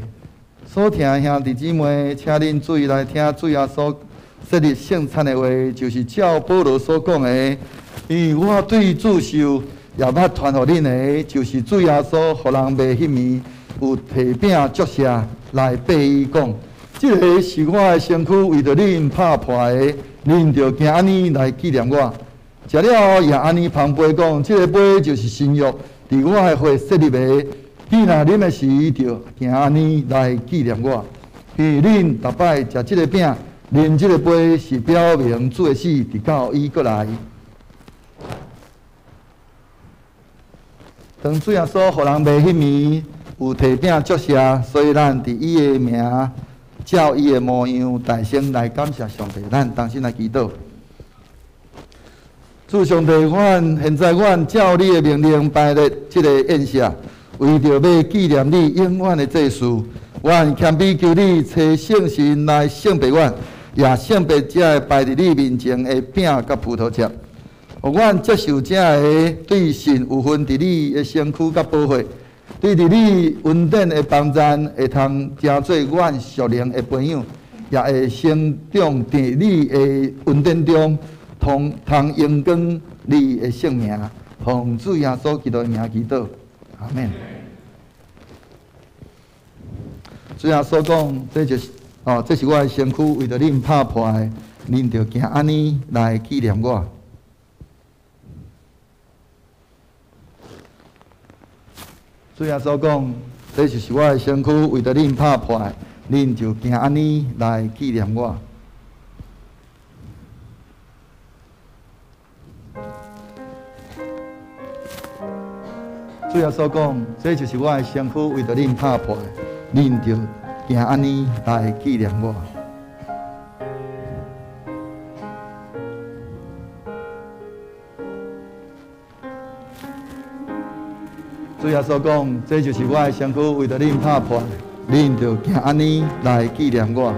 所聽的兄弟姊妹，請恁注意來聽主耶穌設立聖餐的話，就是照保羅所講的。因為我對主受也捌傳予恁的，就是主耶穌予人賣彼暝，有提餅祝謝來擘伊講：這个是我的身軀，為著恁拍破的，恁著行按呢來紀念我。食了後也按呢捧杯講：這个杯就是新約，佇我的血設立的。你若啉的時，著行按呢來紀念我。因為恁逐擺食這个餅，啉這个杯，是表明主的死，直到伊閣來。當主耶穌予人賣彼暝，有提餅祝謝，所以咱佇伊的名，照伊的模樣，大聲來感謝上帝。咱同心來祈禱。主上帝，阮現在阮照你的命令排列這个宴席，為著欲紀念你永遠的祭事。阮謙卑求你，差聖神來聖別阮，也聖別這个擺佇你面前的餅佮葡萄汁。予阮接受這个對神有份佇你的身軀佮寶血，對佇你恩典的幫贊，會通成做阮屬靈的培養，也會成長佇你的恩典中，通通榮光你的聖名。奉主耶穌基督的名祈禱，阿們。主耶穌講，這就是哦，這是我的身軀，為著恁拍破的，恁著行按呢來紀念我。主耶穌講，這就是我的身軀，為著恁拍破的，恁就行按呢來紀念我。主耶穌講，這就是我的身軀，為著恁拍破的，恁就行按呢來紀念我。主耶穌講，這就是我的身軀，為著恁拍破的，恁就行按呢來紀念我。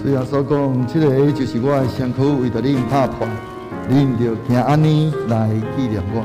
主耶穌講，這个就是我的身軀，為著恁拍破，恁著行按呢來紀念我。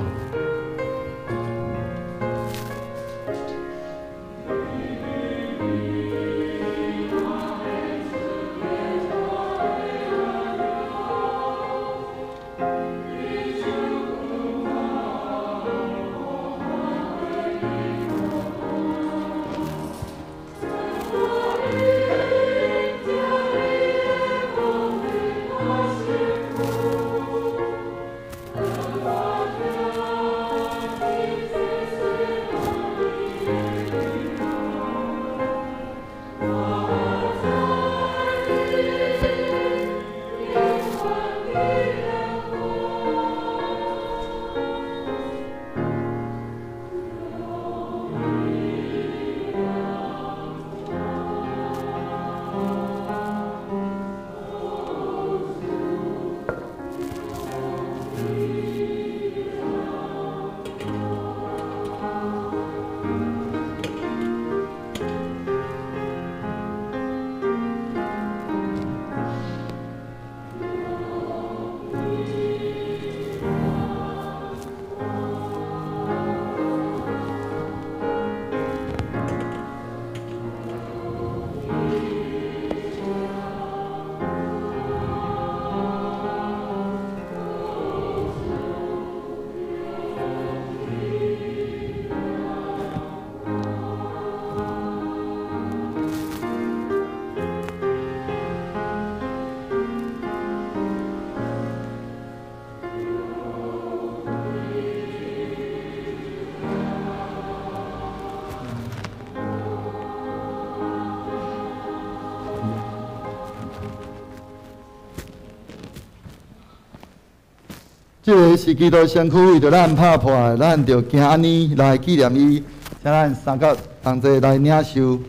這个是基督身軀為著咱拍破的，咱著行按呢來紀念伊。請咱三角同齊來領受。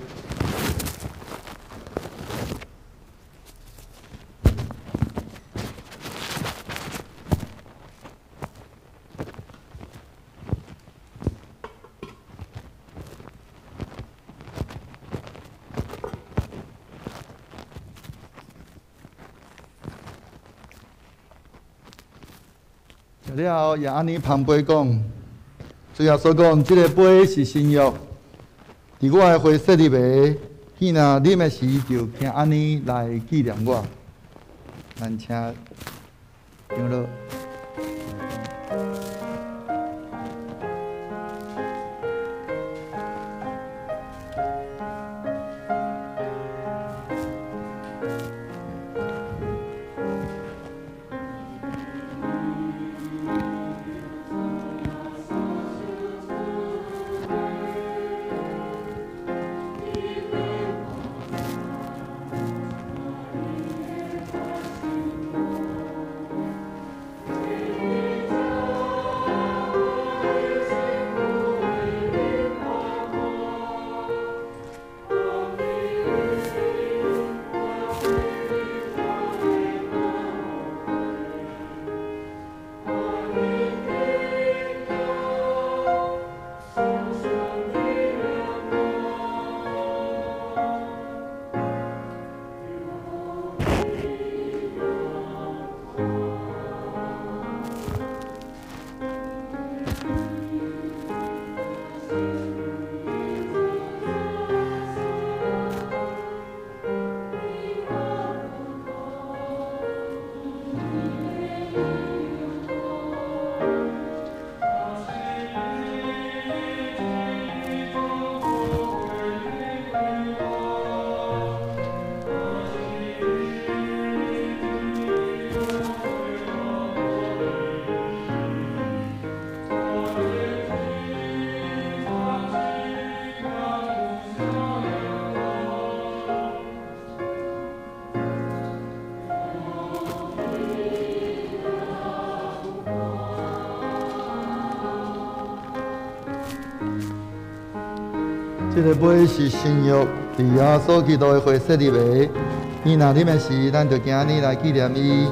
食了後，也按呢捧杯講，主耶穌講，這个杯是新約，佇我的血設立的，彼若啉的時，就行按呢來紀念我。咱請長老。這个杯是新約，佇耶穌基督的血設立的。伊若啉的時，咱就行按呢來紀念伊。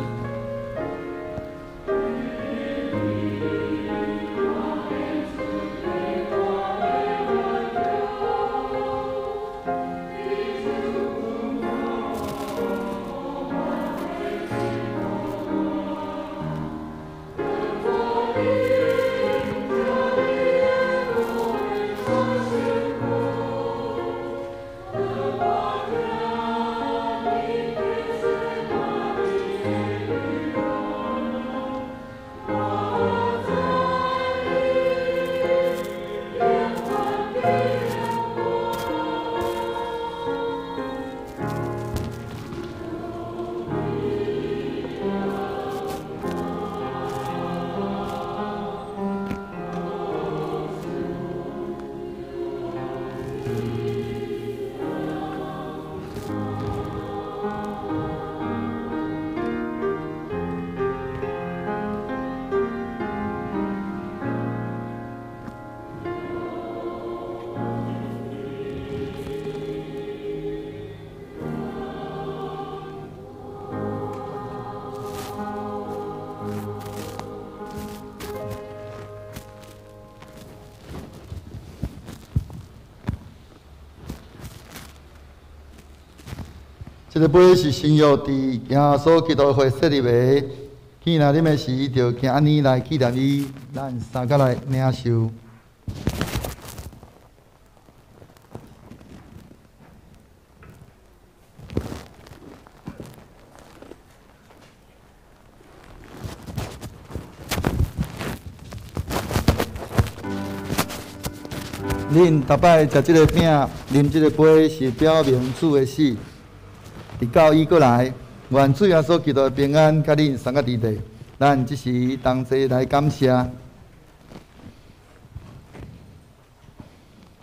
這个杯是新約，佇耶穌基督血設立的。彼若啉的時，就行按呢來紀念伊。咱三角來領受。恁逐擺食這个餅，啉這个杯，是表明主的死。直到伊閣來，願主耶穌基督的平安佮恁三个弟弟，咱這時同齊來感謝。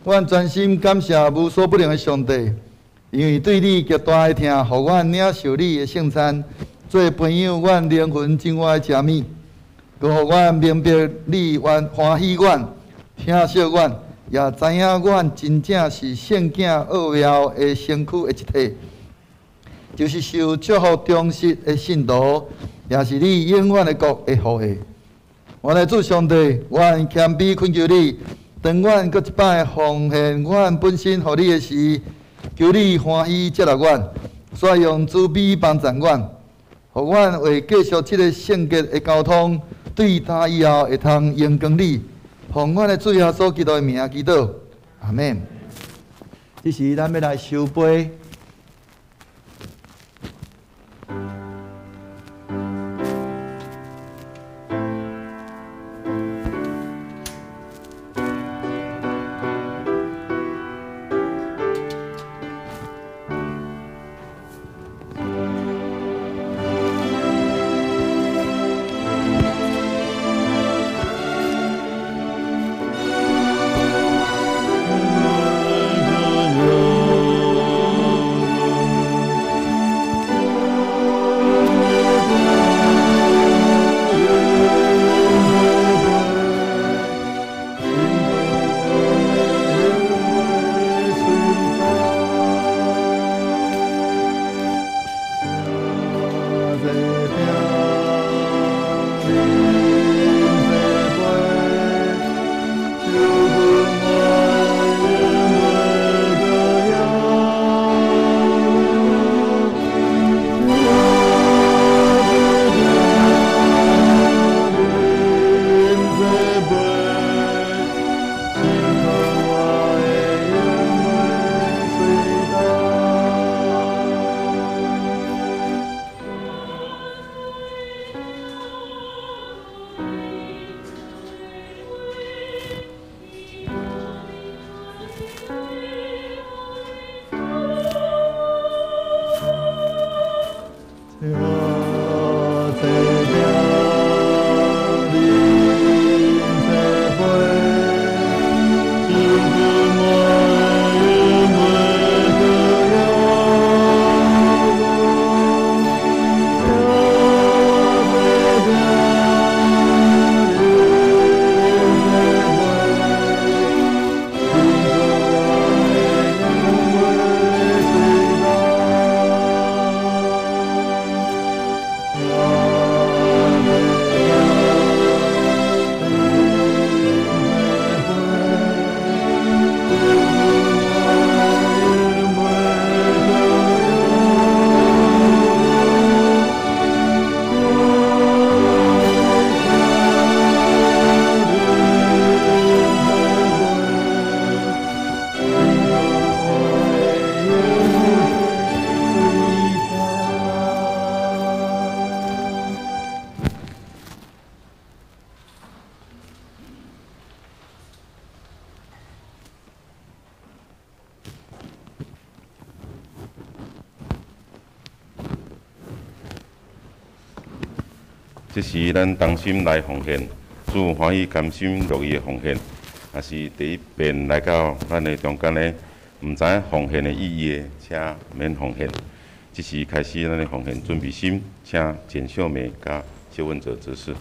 阮專心感謝無所不能的上帝，因為對你極大的疼，予阮領受你的聖餐，做培養阮靈魂淨化的食物。閣予阮明白你願歡喜阮、疼惜阮，也知影阮真正是聖囝奧妙的身軀的一體，就是受祝福忠實的信徒，也是你永遠的國的後裔。我的主上帝，阮謙卑懇求你，當阮閣一擺奉獻阮本身予你的時，求你歡喜接納阮，煞用慈悲幫助阮，予阮為繼續這個聖潔的交通，對今以後會通榮光你。奉阮的主耶穌基督的名祈禱，阿們。這時咱欲來收杯。這時咱同心來奉獻，主歡喜甘心樂意的奉獻，也是第一遍來到咱的中間的，毋知影奉獻的意義的，請免奉獻。這時開始咱的奉獻準備心，請簡秀梅佮謝文哲執事。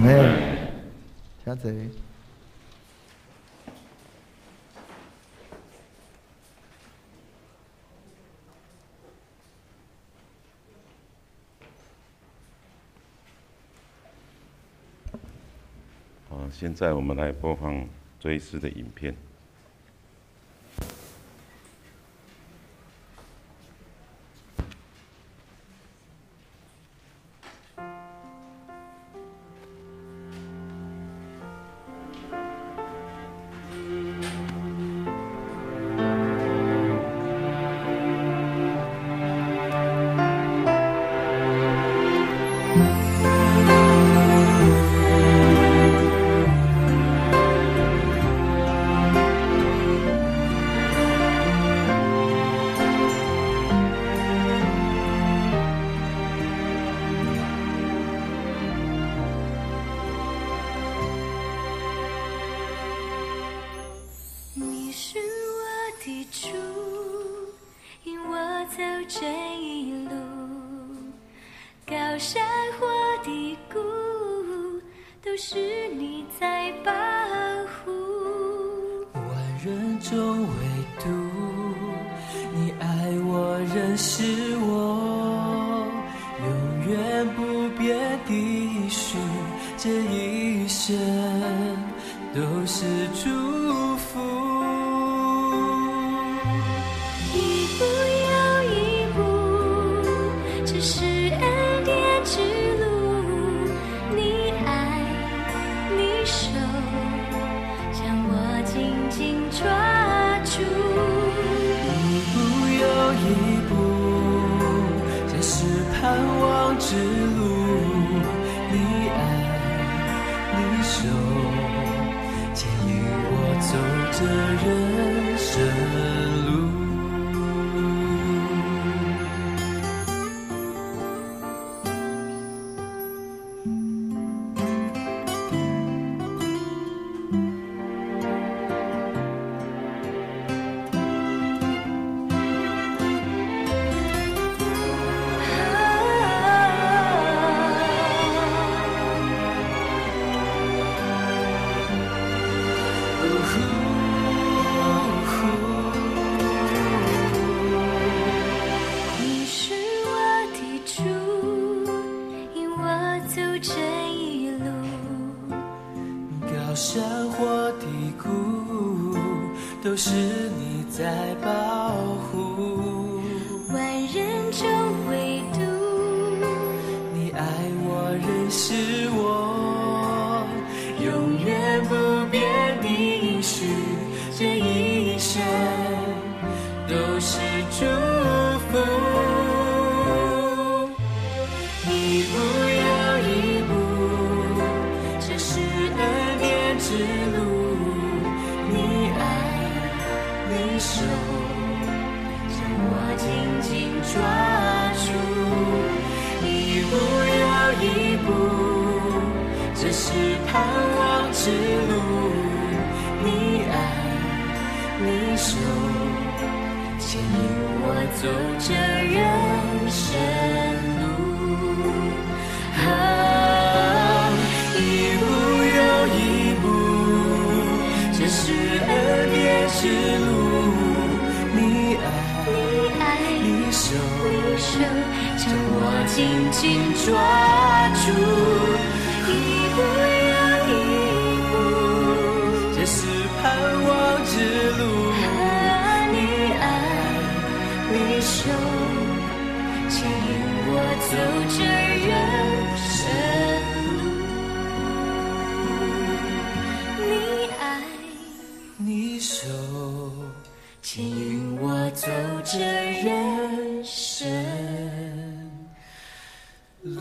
門。請坐。好，現在我們來播放追思的影片。你是我的主，引我走這一路，高山或低谷，都是你在保護。萬人中唯獨你愛我，認識我，永遠不變的應許，這一生都是祝福。一步又一步，這是恩典之路。你愛，你手將我緊緊抓住。一步又一步，這是盼望之路。你愛，你手牽引我走這人生路。你是我的主，引我走這一路。高山或低谷，都是你在保護。萬人中唯獨你愛我，認識我，永遠不變的應許，這一生都是祝福。一步又一步，這是恩典之路。你愛，你手將我緊緊抓住。一步又一步，這是盼望之路。你愛，你手牽引我走這人生路。啊，一步又一步，這是恩典之路。你愛，你愛，你手你手將我緊緊抓住。一步又一步，這是盼望之路。啊，你愛，你手牽引我走這人生路。你愛，你手牽引我走這人生路。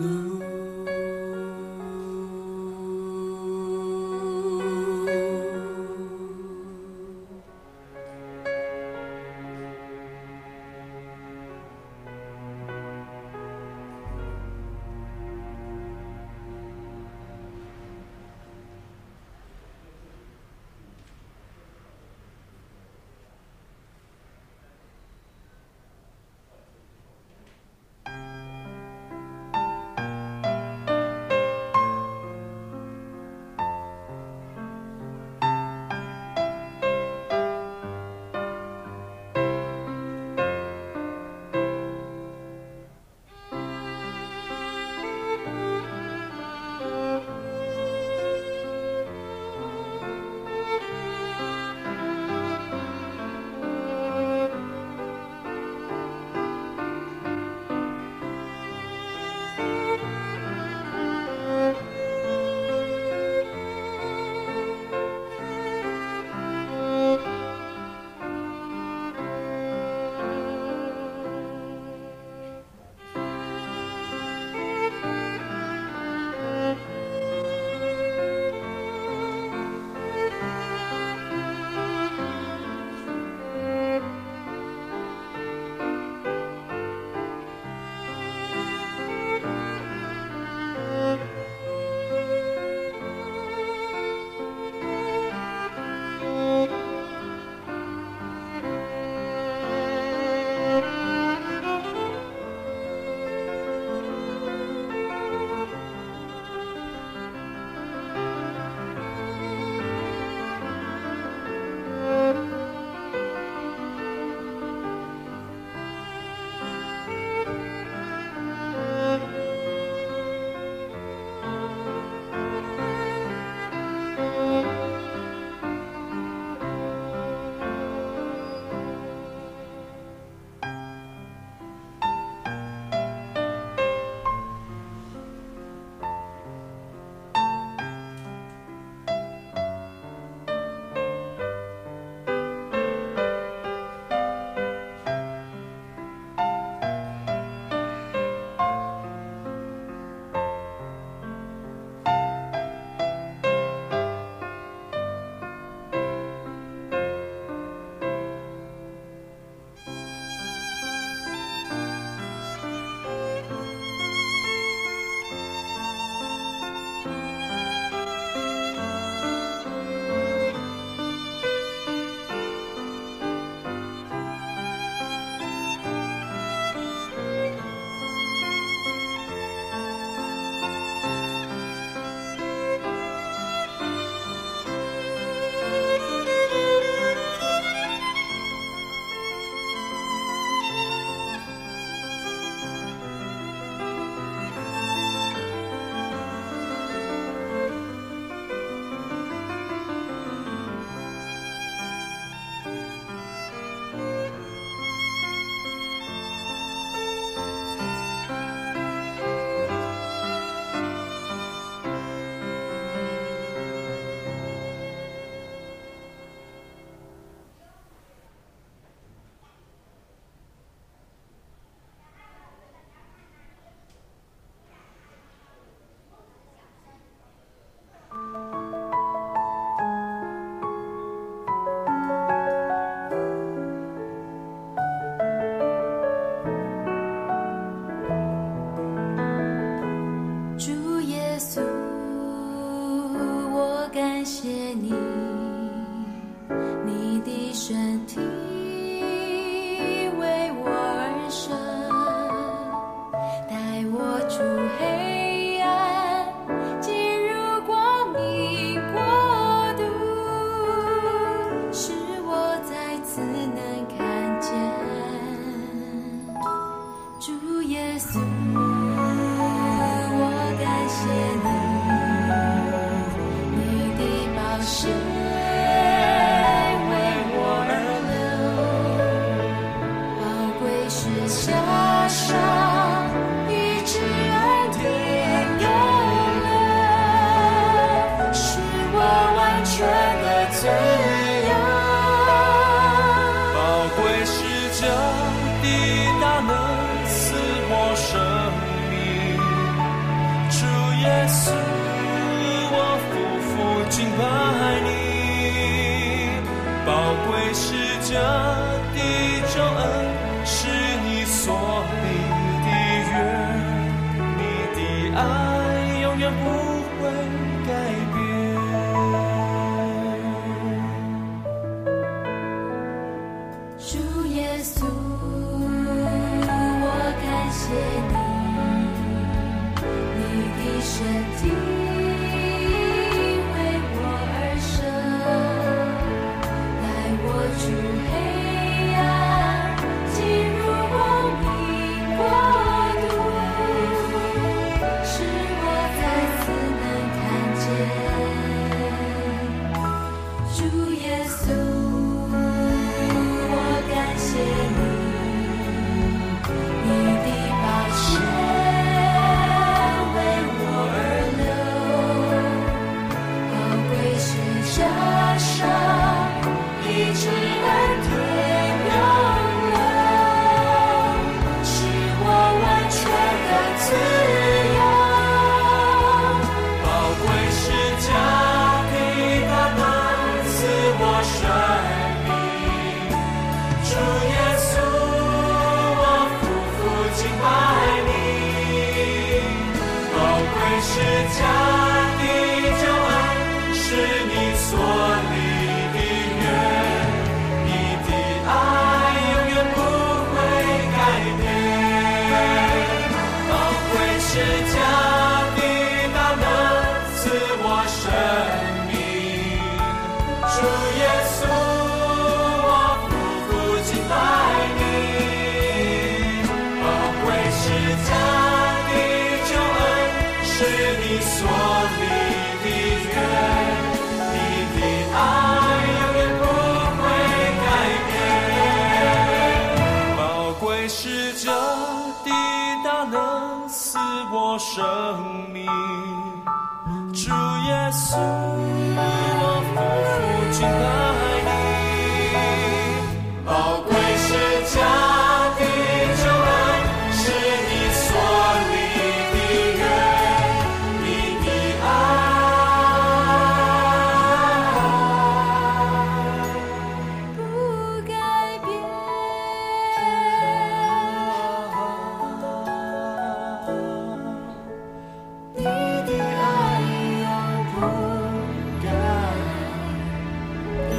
架上醫治恩典湧流，使我完全的自由。寶貴是這的大能賜我生命，主耶穌，我俯伏敬拜你。寶貴是這的救恩，是你所立的約，你的愛永遠不會改變。主耶穌，我感謝你，你的身體為我而生，帶我出黑暗，進入光明國度，使我再次能看見。主耶穌，我感謝你，你的寶血為我而流，寶貴是架上醫治恩典湧流，使我完全的自由。寶貴是這的大能賜我生命，主耶穌，我俯伏敬拜你。寶貴是這的救恩，是你所立的約，你的愛永遠不會改變。寶貴是這的大能賜我生命，主耶穌，我俯伏敬拜你。寶貴是這的救恩，是你所立的約，你的愛永遠不會改變。寶貴是這的大能賜我生命，主耶穌，我俯伏敬拜你。寶貴是這的救恩，是你所立的約，你的愛不改變。你的愛永不改變。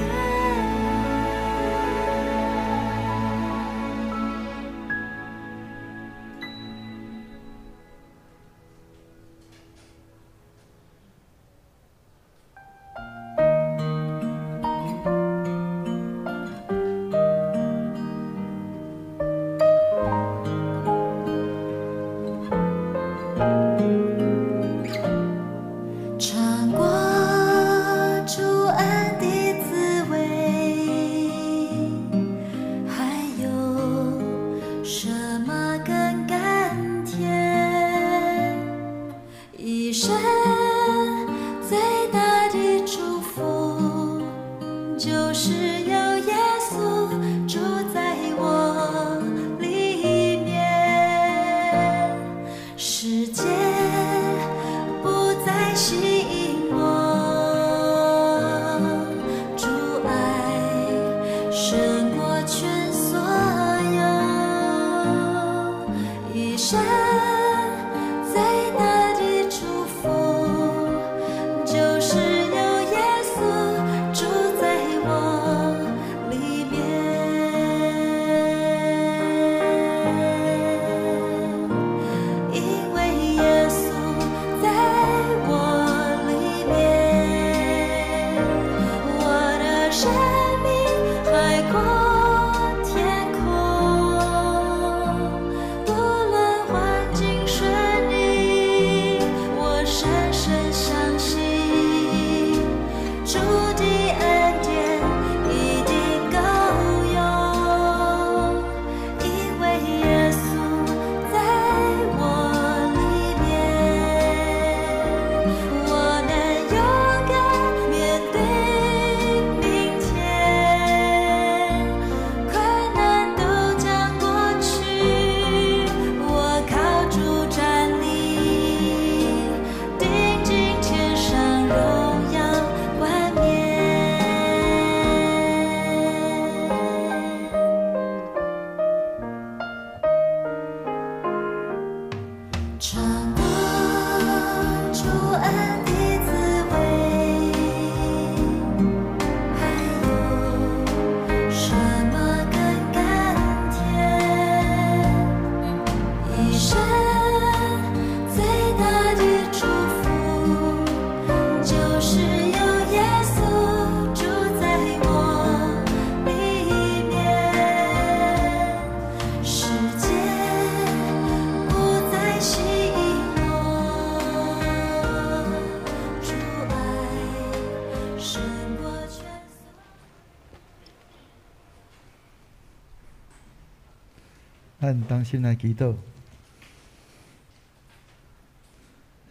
咱同心來祈禱。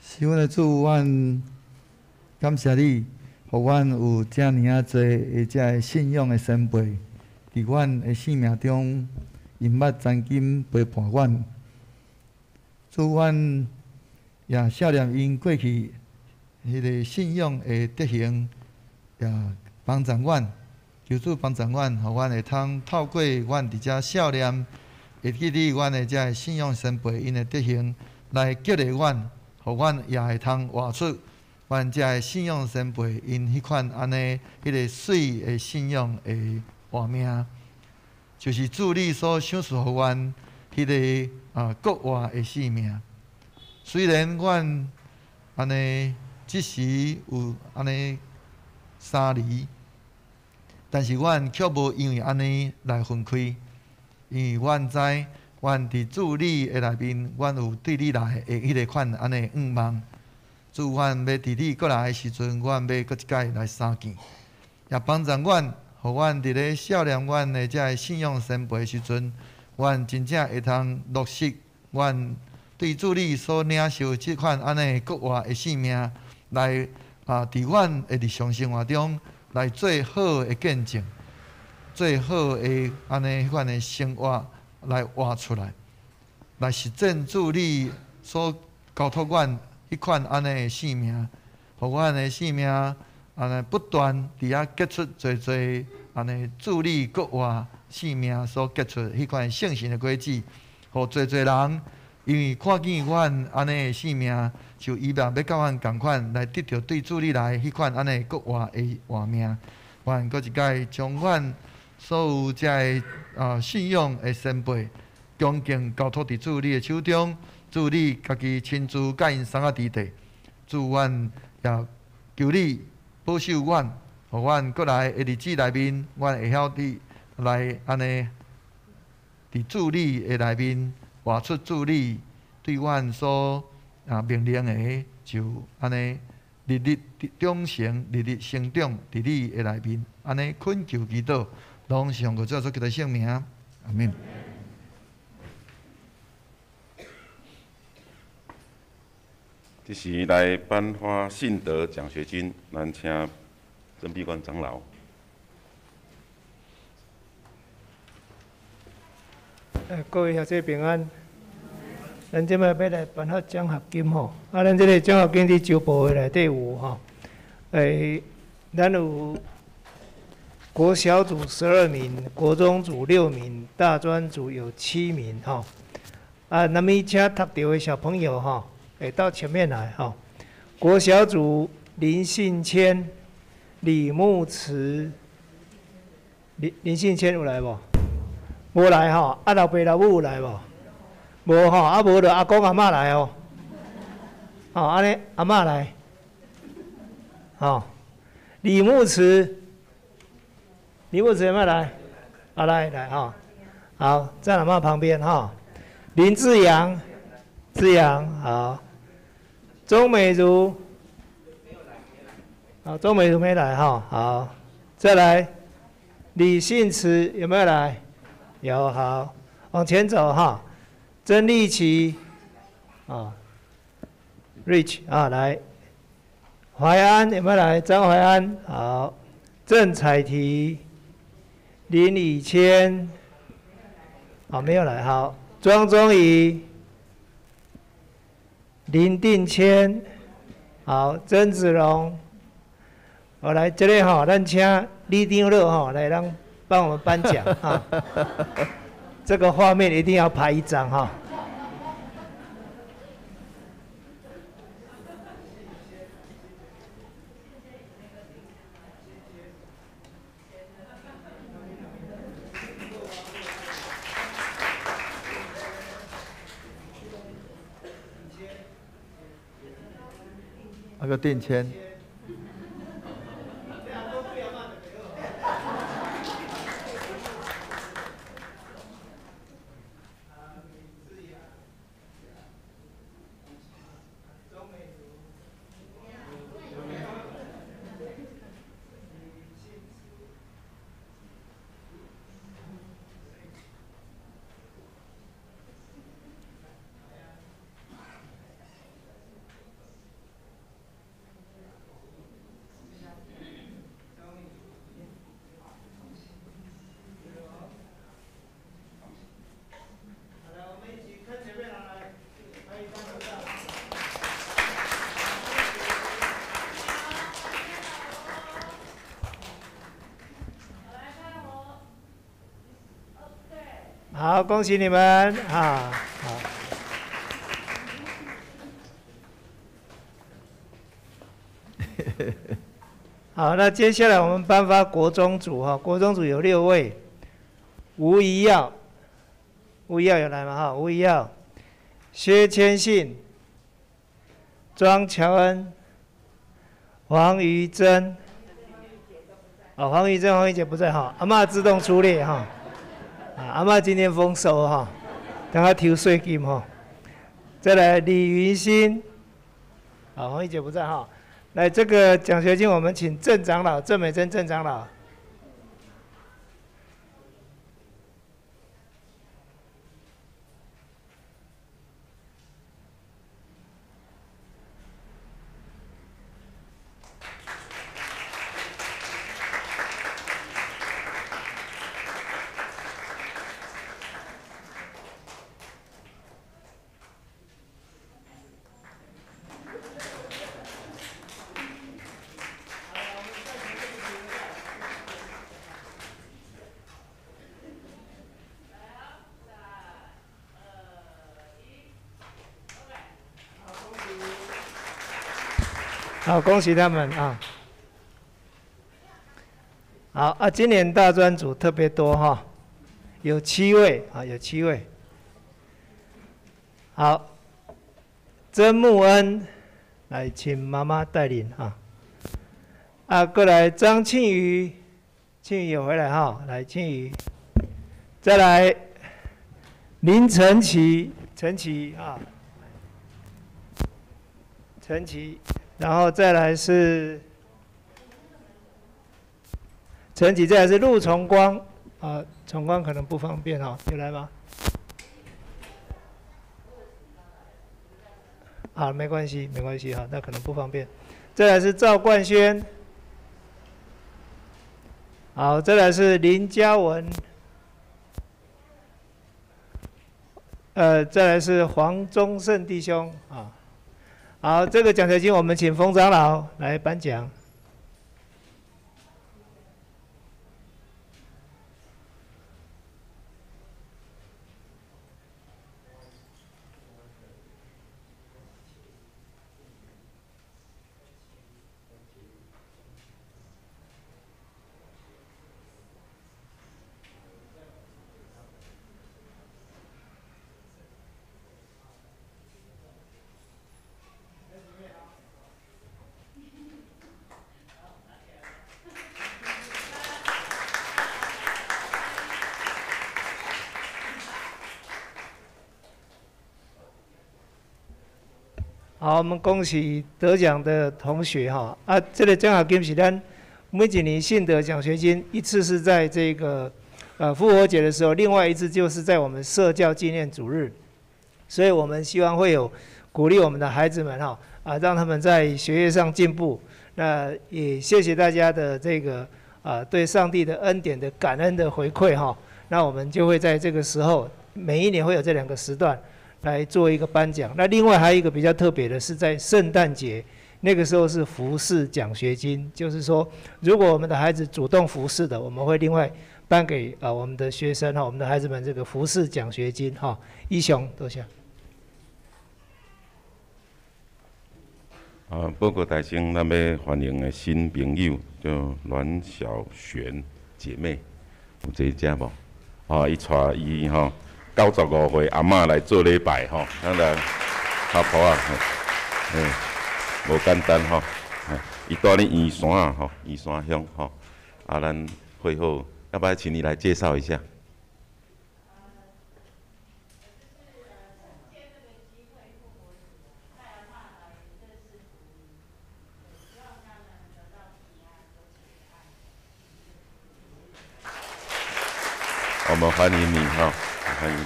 是阮的主，阮感謝你，予阮有遮爾仔濟的遮个信仰的先輩，佇阮的生命中，𪜶捌曾經陪伴阮。主，阮也數念𪜶過去彼个信仰的德行，也幫助阮。求主幫助阮，予阮會通透過阮佇遮少年，會記得阮的遮个信仰先輩𪜶的德行，來激勵阮，予阮也會通活出阮遮个信仰先輩𪜶彼款按呢彼个媠的信仰的活命，就是主你所賞賜予阮彼个國活的生命。雖然阮按呢這時有按呢相離，但是阮卻無因為按呢來分開，因為阮知，阮佇主你的內面，阮有對你來的彼个款按呢願望。主，阮欲佇你閣來的時陣，阮欲閣一擺來相見，也幫助阮，予阮佇咧數念阮的遮个信仰先輩的時陣，阮真正會通落實阮對主你所領受這款按呢國活的生命，來佇阮的日常生活中來做好的見證，做好的按呢彼款的生活來活出來，來實踐主你所交託阮彼款按呢的生命，予阮的生命按呢不斷佇遐結出濟濟按呢主你國活生命所結出彼款聖神的果子，予濟濟人因為看見阮按呢的生命，就希望欲佮阮仝款來得著對主你來彼款按呢國活的活命。阮閣一擺將阮所有遮个信仰的先輩，恭敬交託佇主你的手中，主你家己親自佮𪜶送仔佇地。主，阮也求你保守阮，予阮閣來的日子內面，阮會曉佇來按呢佇主你的內面活出主你對阮所命令的，就按呢日日長成，日日成長佇你的內面，按呢懇求祈禱，攏是奉主耶穌基督聖名，阿們。這時來頒發信德獎學金，咱請曾碧冠長老。各位兄弟平安。咱這擺欲來頒發獎學金吼，咱這个獎學金佇周報的內底有吼。咱有國小組12名，國中組6名，大專組有7名吼。那麼請讀著的小朋友吼，會到前面來吼。國小組林信謙、李慕慈、林信謙有來無？無來吼，老爸老母有來無？無吼，無就阿公阿嬤來哦。吼，按呢阿嬤來。吼，李慕慈，李慕慈有沒有來？來來吼，好，在阿嬤旁邊吼。林志陽，志陽好。鍾美如，好，鍾美如沒來哈，好，再來，李信慈有沒有來？有，好，往前走哈。曾麗琪，Rich 啊，來，懷安有沒有來？張懷安，好，鄭彩提，林以謙，好，沒有來，好，莊宗儀，林定謙，好，曾子龍，好，來，這裡吼，咱請李長老吼來讓幫我們頒獎啊。這個畫面一定要拍一張哈。那個定簽。好，恭喜你們啊！好。好，那接下來我們頒發國中組哈，國中組有六位，吳怡耀，吳怡耀有來嗎？哈，吳怡耀，薛千信，莊喬恩，黃瑜珍，哦，黃瑜珍、黃瑜姐不在哈，阿嬤自動出列哈，啊，阿嬤今天豐收哈，等下抽稅金哈，再來李雲新，啊，黃瑜姐不在哈。來，這個獎學金我們請鄭長老、鄭美珍鄭長老。好，恭喜他們啊！好啊，今年大專組特別多哈，有七位啊，有七位。好，曾木恩，來請媽媽帶領啊。啊，過來張慶瑜，慶瑜有回來哈，來慶瑜。再來林晨琪，晨琪啊，晨琪。然後再來是陳啟，再來是陸崇光啊，崇光可能不方便哦，有來嗎？好，沒關係，沒關係哈，那可能不方便。再來是趙冠軒，好，再來是林嘉文，再來是黃宗盛弟兄啊。好，這個獎學金我們請馮長老來頒獎。好，我們恭喜得獎的同學哈！啊，這個獎學金是咱每一年信德獎學金，一次是在這個復活節的時候，另外一次就是在我們社教紀念主日，所以我們希望會有鼓勵我們的孩子們哈啊，讓他們在學業上進步。那也謝謝大家的這個啊對上帝的恩典的感恩的回饋哈。那我們就會在這個時候，每一年會有這兩個時段。來做一個頒獎。那另外還有一個比較特別的是，在聖誕節那個時候是服侍獎學金，就是說，如果我們的孩子主動服侍的，我們會另外頒給啊我們的學生哈，我們的孩子們這個服侍獎學金哈。一雄，多謝。啊，報告大聲，咱要歡迎的新朋友叫阮小璇姐妹，有坐遮無？啊，伊帶伊吼。95歲阿嬤來做禮拜吼，咱來阿婆啊，無簡單吼。伊住咧圓山吼，圓山鄉吼。啊，咱會後要不要請你來介紹一下？我們歡迎你哈。歡迎，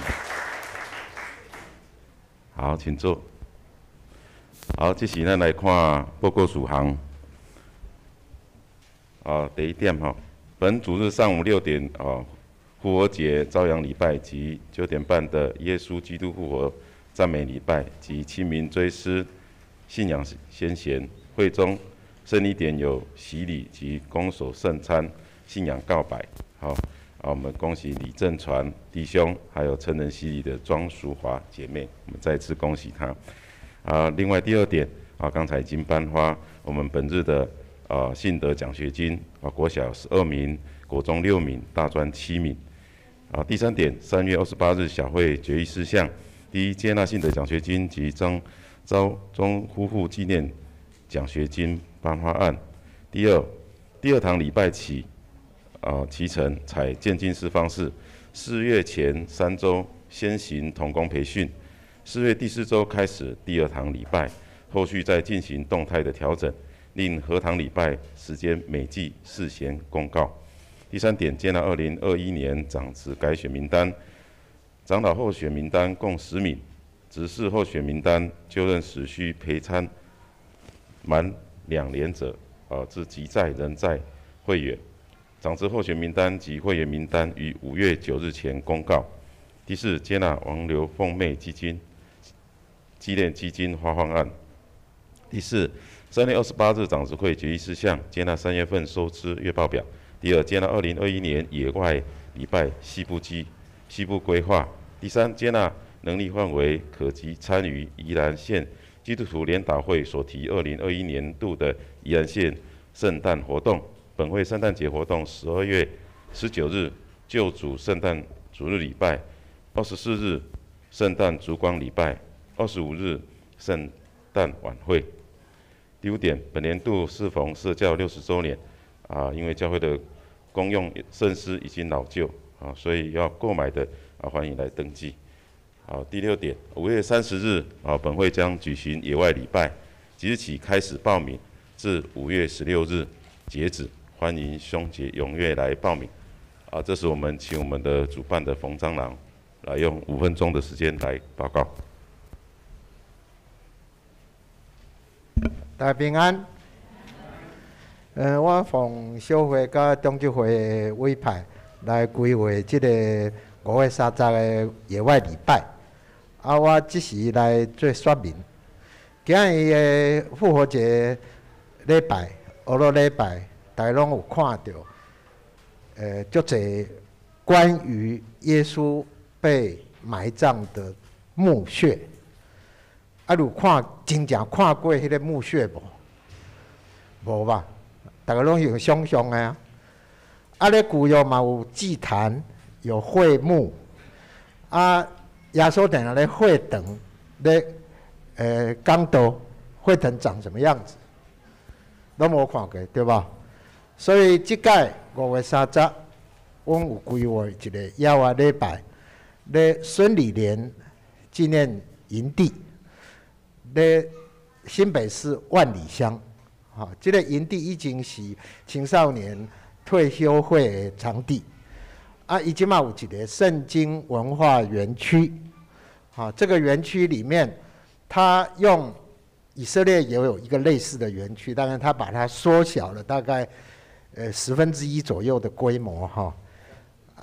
好，請坐。好，這時咱來看報告事項。啊，第一點吼，本主日上午6點哦，復活節朝陽禮拜及9點半的耶穌基督復活讚美禮拜及清明追思信仰先賢會中聖禮點有洗禮及公守聖餐信仰告白。好，啊，我們恭喜李正傳弟兄，還有成人洗禮的莊淑華姐妹，我們再次恭喜他。啊，另外第二點，啊，剛才已經頒發我們本日的信德獎學金，啊，國小12名，國中6名，大專7名。啊，第三點，3月28日小會決議事項：第一，接納信德獎學金及張昭忠夫婦紀念獎學金頒發案；第二，第二堂禮拜起，啟程採漸進式方式，4月前3週先行同工培訓，4月第四週開始第二堂禮拜，後續再進行動態的調整，令合堂禮拜時間每季事先公告。第三點，接納2021年長執改選名單，長老候選名單共10名，執事候選名單就任時需陪參滿2年者，之即在仍在會員。長執候選名單及會員名單於5月9日前公告。第四，接納王劉鳳妹基金紀念基金發放案。第四，3月28日長執會決議事項，接納3月份收支月報表。第二，接納2021年野外禮拜西部基西部規劃。第三，接納能力範圍可及參與宜蘭縣基督徒聯禱會所提2021年度的宜蘭縣聖誕活動。本會聖誕節活動12月19日救主聖誕主日禮拜，24日聖誕燭光禮拜，25日聖誕晚會。第五點，本年度適逢社教60週年，啊，因為教會的公用設施已經老舊，啊，所以要購買的啊，歡迎來登記。好，第六點，5月30日啊，本會將舉行野外禮拜，即日起開始報名，至5月16日截止，歡迎兄姐踴躍來報名。啊，這時我們請我們的主辦的馮長老來用5分鐘的時間來報告。大家平安。我奉小會佮長執會的委派來規劃這個5月30的野外禮拜。啊，我這時來做說明。今日的復活節禮拜，俄羅禮拜，大家攏有看著，足濟關於耶穌被埋葬的墓穴。啊，有看真正看過彼個墓穴無？無吧？逐家攏用想象的啊。啊，咧舊約嘛有祭壇，有會幕。啊，耶穌定定咧會堂咧，講道會堂長什麼樣子？攏無看過，對吧？所以這擺5月30，阮有規劃一個野外禮拜，咧孫理蓮紀念營地，咧新北市萬里鄉，哈，這個營地已經是青少年退休會的場地。啊，伊這馬有一個聖經文化園區，哈，這個園區裡面，他用以色列也有一個類似的園區，當然他把它縮小了，大概1/10左右的規模，哈，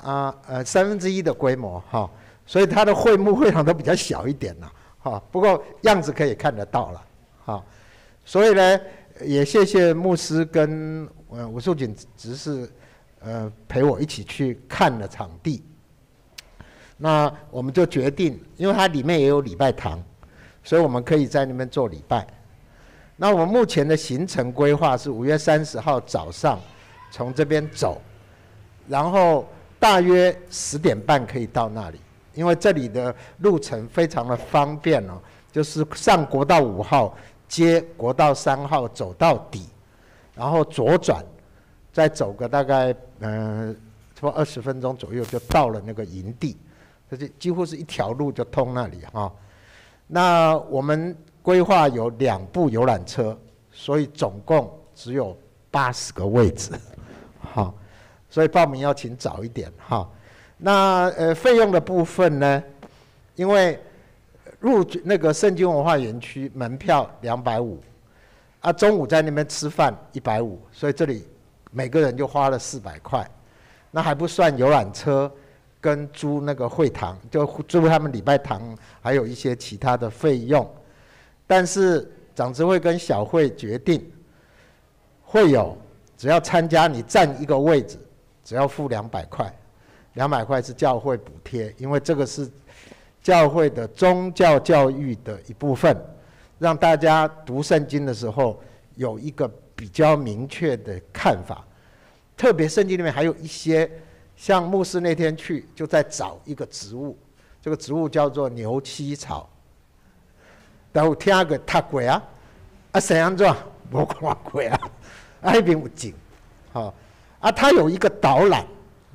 啊，1/3的規模，哈，所以它的會幕會堂都比較小一點啦，哈，不過樣子可以看得到了，哈，所以呢，也謝謝牧師跟吳素錦執事，陪我一起去看了場地。那我們就決定，因為它裡面也有禮拜堂，所以我們可以在那邊做禮拜。那我們目前的行程規劃是5月30號早上從這邊走，然後大約10點半可以到那裡，因為這裡的路程非常的方便哦，就是上國道5號接國道3號走到底，然後左轉，再走個大概差不多20分鐘左右就到了那個營地，就是幾乎是一條路就通那裡哈。那我們規劃有兩部遊覽車，所以總共只有80個位置，哈，所以報名要請早一點哈。那費用的部分呢，因為入那個聖經文化園區門票250，啊，中午在那邊吃飯150，所以這裡每個人就花了400塊，那還不算遊覽車跟租那個會堂，就租他們禮拜堂，還有一些其他的費用。但是長執會跟小會決定，會有只要參加你佔一個位置，只要付200塊。200块是教会补贴，因为这个是教会的宗教教育的一部分，让大家读圣经的时候有一个比较明确的看法。特别圣经里面还有一些，像牧师那天去就在找一个植物，这个植物叫做牛膝草，但有听过读过啊？啊，生按怎？无看过啊？啊，彼边有种，吼，啊，它有一个导览，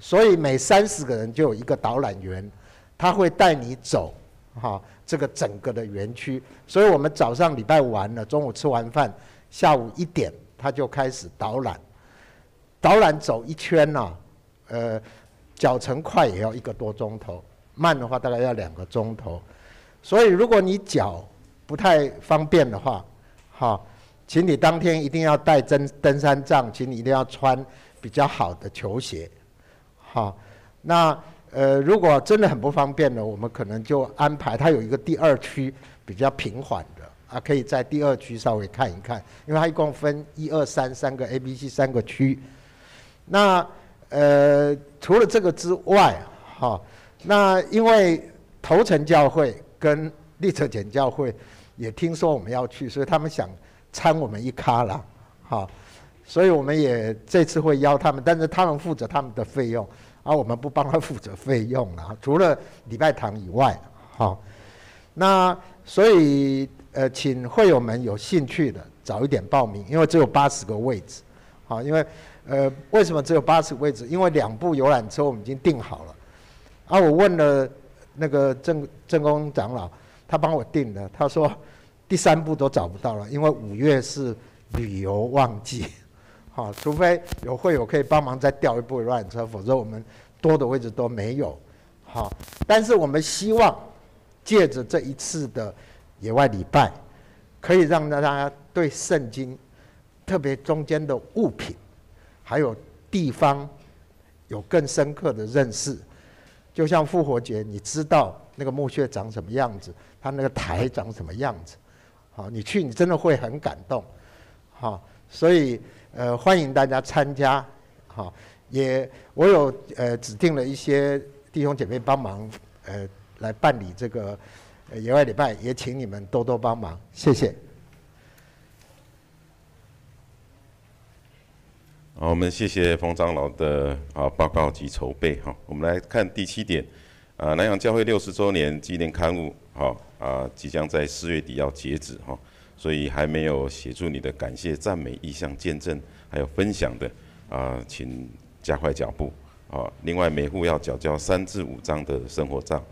所以每30个人就有一个导览员，他会带你走，哈，这个整个的园区。所以我们早上礼拜完了，中午吃完饭，下午1点他就开始导览，导览走一圈呢，脚程快也要一个多钟头，慢的话大概要2个钟头。所以如果你脚不太方便的话，哈，请你当天一定要带登山杖，请你一定要穿比较好的球鞋，好，那如果真的很不方便呢，我们可能就安排它有一个第二区比较平缓的啊，可以在第二区稍微看一看，因为它一共分一二三三个 A、B、C 三个区。那除了这个之外，哈，那因为头城教会跟立泽简教会也听说我们要去，所以他们想参我们一咖啦，好，所以我们也这次会邀他们，但是他们负责他们的费用，而我们不帮他负责费用了，除了礼拜堂以外，好，那所以请会友们有兴趣的早一点报名，因为只有八十个位置，好，因为为什么只有八十个位置？因为两部游览车我们已经订好了，啊，我问了那个郑郑公长老，他帮我订的，他说第三部都找不到了，因为5月是旅游旺季，好，除非有会友可以帮忙再调一部游览车，否则我们多的位置都没有。好，但是我们希望借着这一次的野外礼拜，可以让大家对圣经，特别中间的物品，还有地方，有更深刻的认识。就像复活节，你知道那个墓穴长什么样子，它那个台长什么样子。好，你去你真的会很感动，好，所以欢迎大家参加，好，也我有指定了一些弟兄姐妹帮忙来办理这个野外礼拜，也请你们多多帮忙，谢谢。好，我们谢谢冯长老的报告及筹备哈。我们来看第七点，啊，南洋教会60周年纪念刊物，好啊，即将在4月底要截止哈，所以还没有写出你的感谢、赞美、意向、见证，还有分享的啊，请加快脚步啊。另外，每户要缴交3至5张的生活照，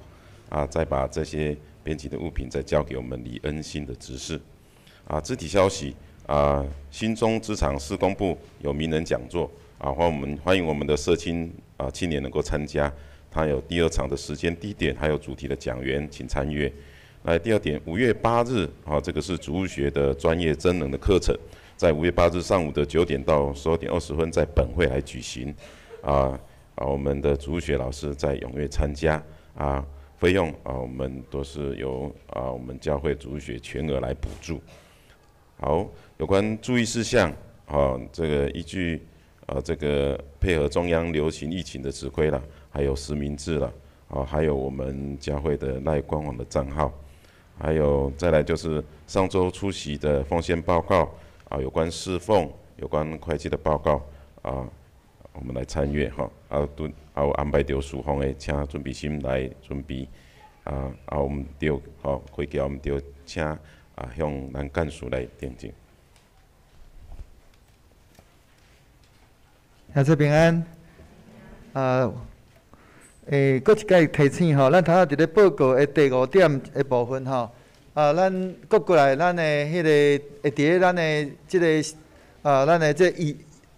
啊，再把这些编辑的物品再交给我们李恩信的执事。啊，肢体消息啊，新中职场施工部有名人讲座啊，欢迎我们的社青啊青年能够参加。他有第二场的时间、地点，还有主题的讲员，请参阅。来，第二点，5月8日啊，这个是主日学的专业真能的课程，在5月8日上午的9点到12点20分，在本会来举行。啊，我们的主日学老师在踊跃参加啊，费用啊，我们都是由啊我们教会主日学全额来补助。好，有关注意事项啊，这个依据啊这个配合中央流行疫情的指挥啦，还有实名制了，啊，还有我们教会的 LINE 官网的账号，还有再来就是上周出席的奉献报告啊，有关侍奉、有关会计的报告啊，我们来参阅哈，啊，都啊有安排著事奉的，请准备心来准备，啊啊，我们著吼会计，我们著请啊向咱干事来订正。兄弟平安，啊。阁一摆提醒吼，咱头仔伫咧报告的第五点的部分吼，啊，咱阁过来，咱的彼个会伫咧咱的这个啊，咱的这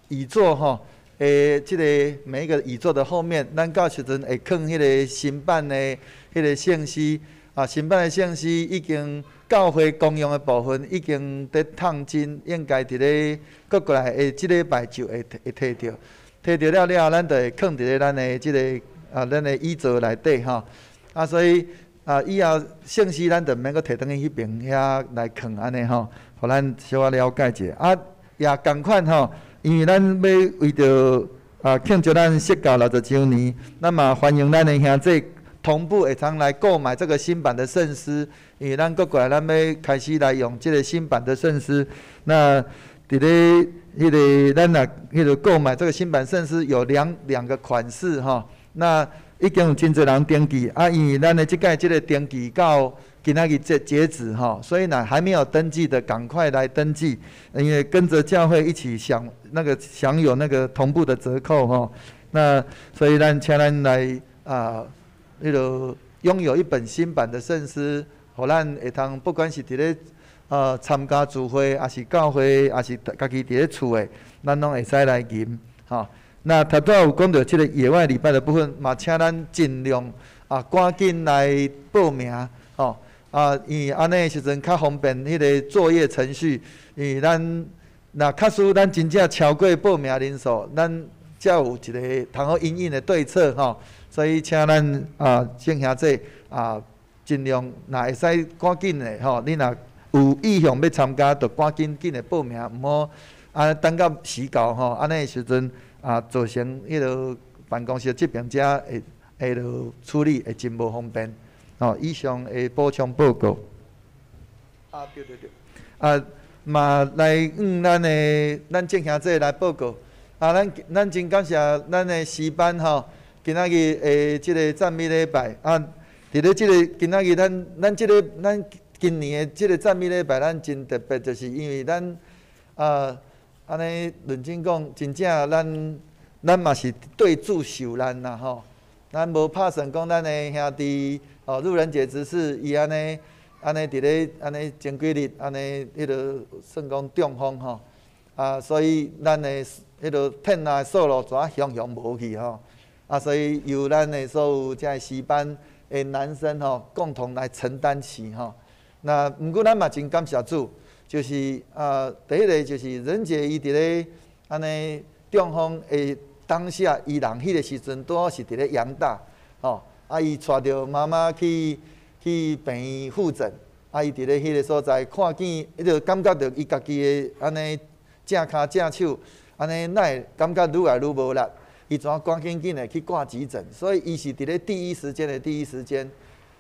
椅座吼，的这个每一个椅座的后面，咱到时阵会囥彼个新版的彼个圣诗啊，新版的圣诗已经教会公用的部分已经伫烫金，应该伫咧阁过来的这礼拜就会提著，提著了了后，咱就会囥伫咧咱的这个。啊，咱的椅座内底吼，啊，所以啊，以后圣诗咱就毋免阁提转去彼边遐来囥按呢吼，予咱小可了解一下。啊，也仝款吼，因为咱欲为著啊庆祝咱释教60周年，咱嘛欢迎咱的兄弟同步会通来购买这个新版的圣诗，因为咱閣過來，咱欲開始來用這個新版的聖詩。那佇咧彼个咱若彼个購買這個新版聖詩有兩個款式吼，那已經有真濟人登記，啊，因為咱的這擺這個登記到今仔日截止吼，所以呢還沒有登記的趕快來登記，因為跟着教會一起享那個享有那個同步的折扣吼。那所以咱請咱來啊，彼个擁有一本新版的聖詩，予咱會通不管是佇咧參加聚會，抑是教會，抑是家己佇咧厝的，咱攏會使來吟吼。那頭拄仔有講著這個野外禮拜的部分，嘛請咱盡量啊趕緊來報名吼。啊，因為按呢時陣較方便彼个作業程序，因為咱若假使咱真正超過報名人數，咱才有一個通好因應的對策吼。所以請咱啊，眾兄弟啊，盡量若會使趕緊的吼，你若有意向欲參加，就趕緊緊來報名，毋好啊等到時到吼，按呢時陣啊造成彼个辦公室這邊才會會處理會真無方便。吼，以上的補充報告。啊，對對對。啊，嘛來向咱的咱眾兄弟來報告。啊，咱真感謝咱的詩班吼，今仔日的這個讚美禮拜啊，佇咧這個今仔日咱咱這個咱今年的這個讚美禮拜，咱真特別，就是因為咱啊按呢認真講，真正咱咱嘛是對主受難啦吼。咱無拍算講咱的兄弟哦，路人傑執事伊按呢按呢佇咧按呢前幾日按呢彼个算講中風吼，啊，所以咱的彼个天的數路怎雄雄無去吼，啊，所以由咱的所有這詩班的男生吼，共同來承擔起吼。那毋過咱嘛真感謝主，就是啊，第一个就是仁傑伊佇咧按呢中風的當下，伊人彼个時陣拄好是佇咧陽大，吼，啊，伊帶著媽媽去病院複診，啊，伊佇咧彼个所在看見，伊就感覺著伊家己的按呢正跤正手，按呢哪會感覺愈來愈無力，伊怎趕緊緊的去掛急診，所以伊是佇咧第一時間的第一時間，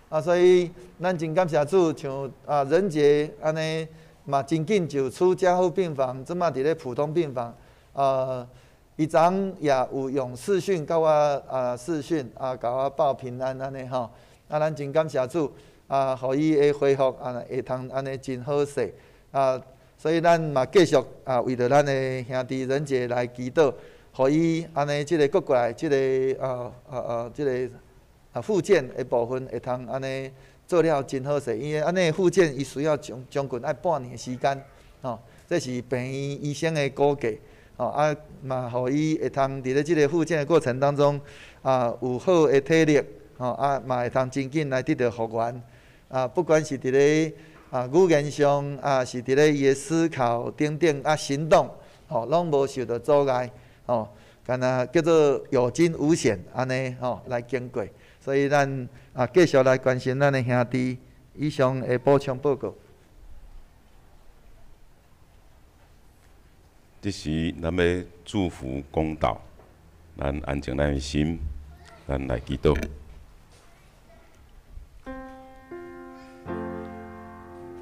啊，所以咱真感謝主，像啊仁傑按呢嘛真緊就出加護病房，這馬佇咧普通病房，啊。伊昨昏也有用視訊佮我啊視訊啊，共我報平安按呢吼，啊，咱真感謝主啊，予伊的恢復啊會通按呢真好勢啊，所以咱嘛繼續啊為著咱的兄弟仁傑來祈禱，予伊按呢這個閣過來這个啊啊啊這個啊復健的部分會通按呢做了真好勢，因為按呢復健伊需要將近愛半年時間，吼，這是病院醫生的估計。吼啊，嘛，予伊會通佇咧這個復健的過程當中，啊，有好的體力，吼啊，嘛會通真緊來得著復原。啊，不管是佇咧啊語言上，啊是佇咧伊的思考等等啊行動，吼，攏無受著阻礙，吼，敢若叫做有驚無險按呢吼來經過。所以咱啊繼續來關心咱的兄弟。以上的補充報告。這時，咱欲祝福公禱，咱安靜咱的心，咱來祈禱。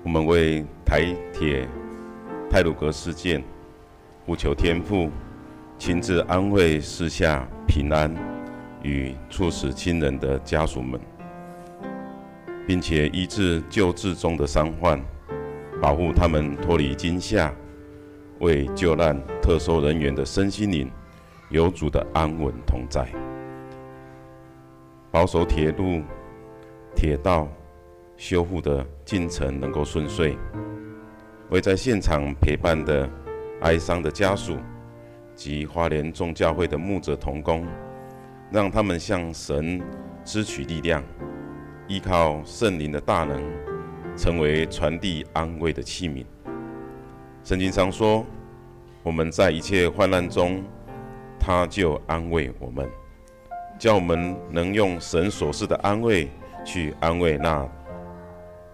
我們為台鐵太魯閣事件，呼求天父親自安慰、賜下平安與猝死親人的家屬們，並且醫治救治中的傷患，保護他們脫離驚嚇。為救難特搜人員的身心靈有主的安穩同在，保守鐵路、鐵道修復的進程能夠順遂，為在現場陪伴的哀傷的家屬及花蓮眾教會的牧者同工，讓他們向神支取力量，依靠聖靈的大能，成為傳遞安慰的器皿。聖經上說，我們在一切患難中，他就安慰我們，叫我們能用神所賜的安慰去安慰那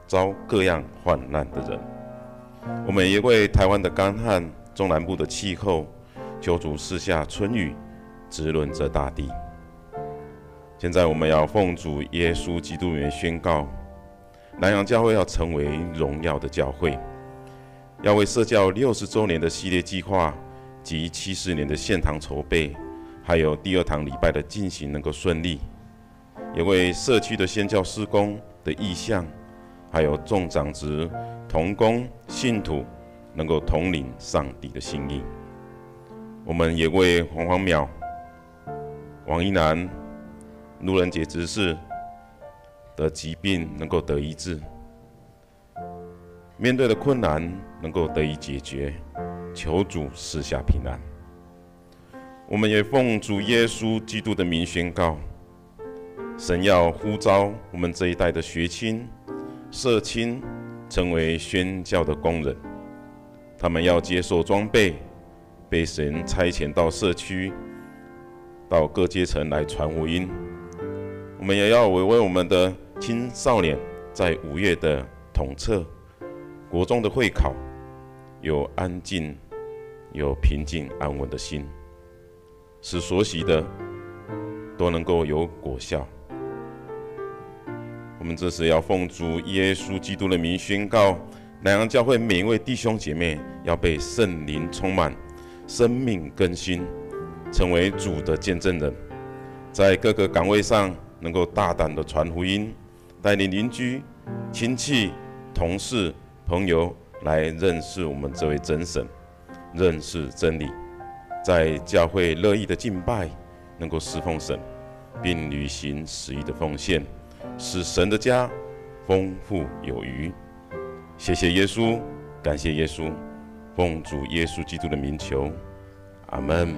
遭各樣患難的人。我們也為台灣的乾旱、中南部的氣候，求主賜下春雨，滋润这大地。现在我们要奉主耶稣基督名宣告，南洋教会要成为荣耀的教会，要为社教60周年的系列计划及70年的献堂筹备，还有第二堂礼拜的进行能够顺利，也为社区的宣教事工的意向，还有众长执、同工、信徒能够统领上帝的心意。我们也为黄黄淼、王一南、路人杰执事的疾病能够得医治，面对的困难能够得以解决，求主赐下平安。我们也奉主耶稣基督的名宣告，神要呼召我们这一代的学青、社青成为宣教的工人，他们要接受装备，被神差遣到社区、到各阶层来传福音。我们也要为我们的青少年在5月的统测、国中的会考，有安静、有平静、安稳的心，使所习的都能够有果效。我们这时要奉主耶稣基督的名宣告，南洋教会每一位弟兄姐妹要被圣灵充满，生命更新，成为主的见证人，在各个岗位上能够大胆的传福音，带领邻居、亲戚、同事、朋友来认识我们这位真神，认识真理，在教会乐意的敬拜，能够侍奉神，并履行十一的奉献，使神的家丰富有余。谢谢耶稣，感谢耶稣，奉主耶稣基督的名求，阿们。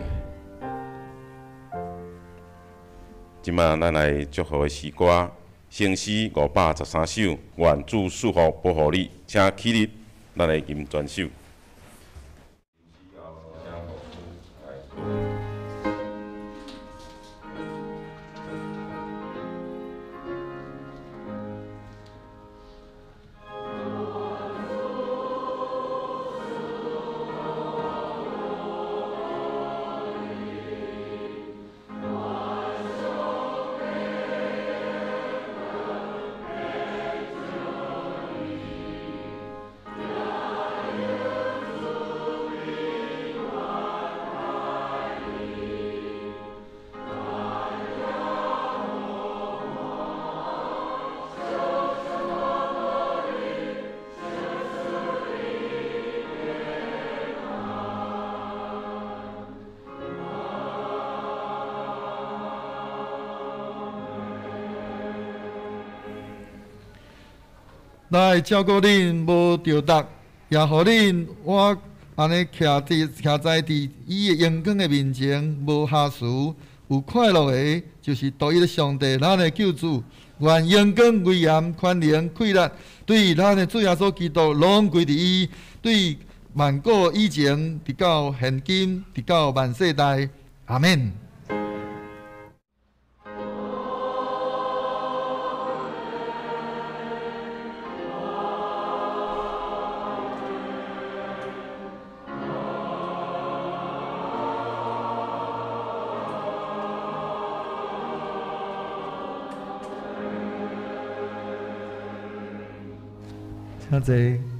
今麦咱来祝福的诗歌，圣诗513首，愿主赐福保护你，请起立，咱来吟全首。来照顾恁无著达，也予恁我按呢徛在伊的荣光的面前无瑕疵，有快乐的，就是独一的上帝，咱的救主。愿荣光、威严、权能、气力，对咱的主耶稣基督拢归伫伊，对万古以前，直到现今，直到万世代。阿们。请坐。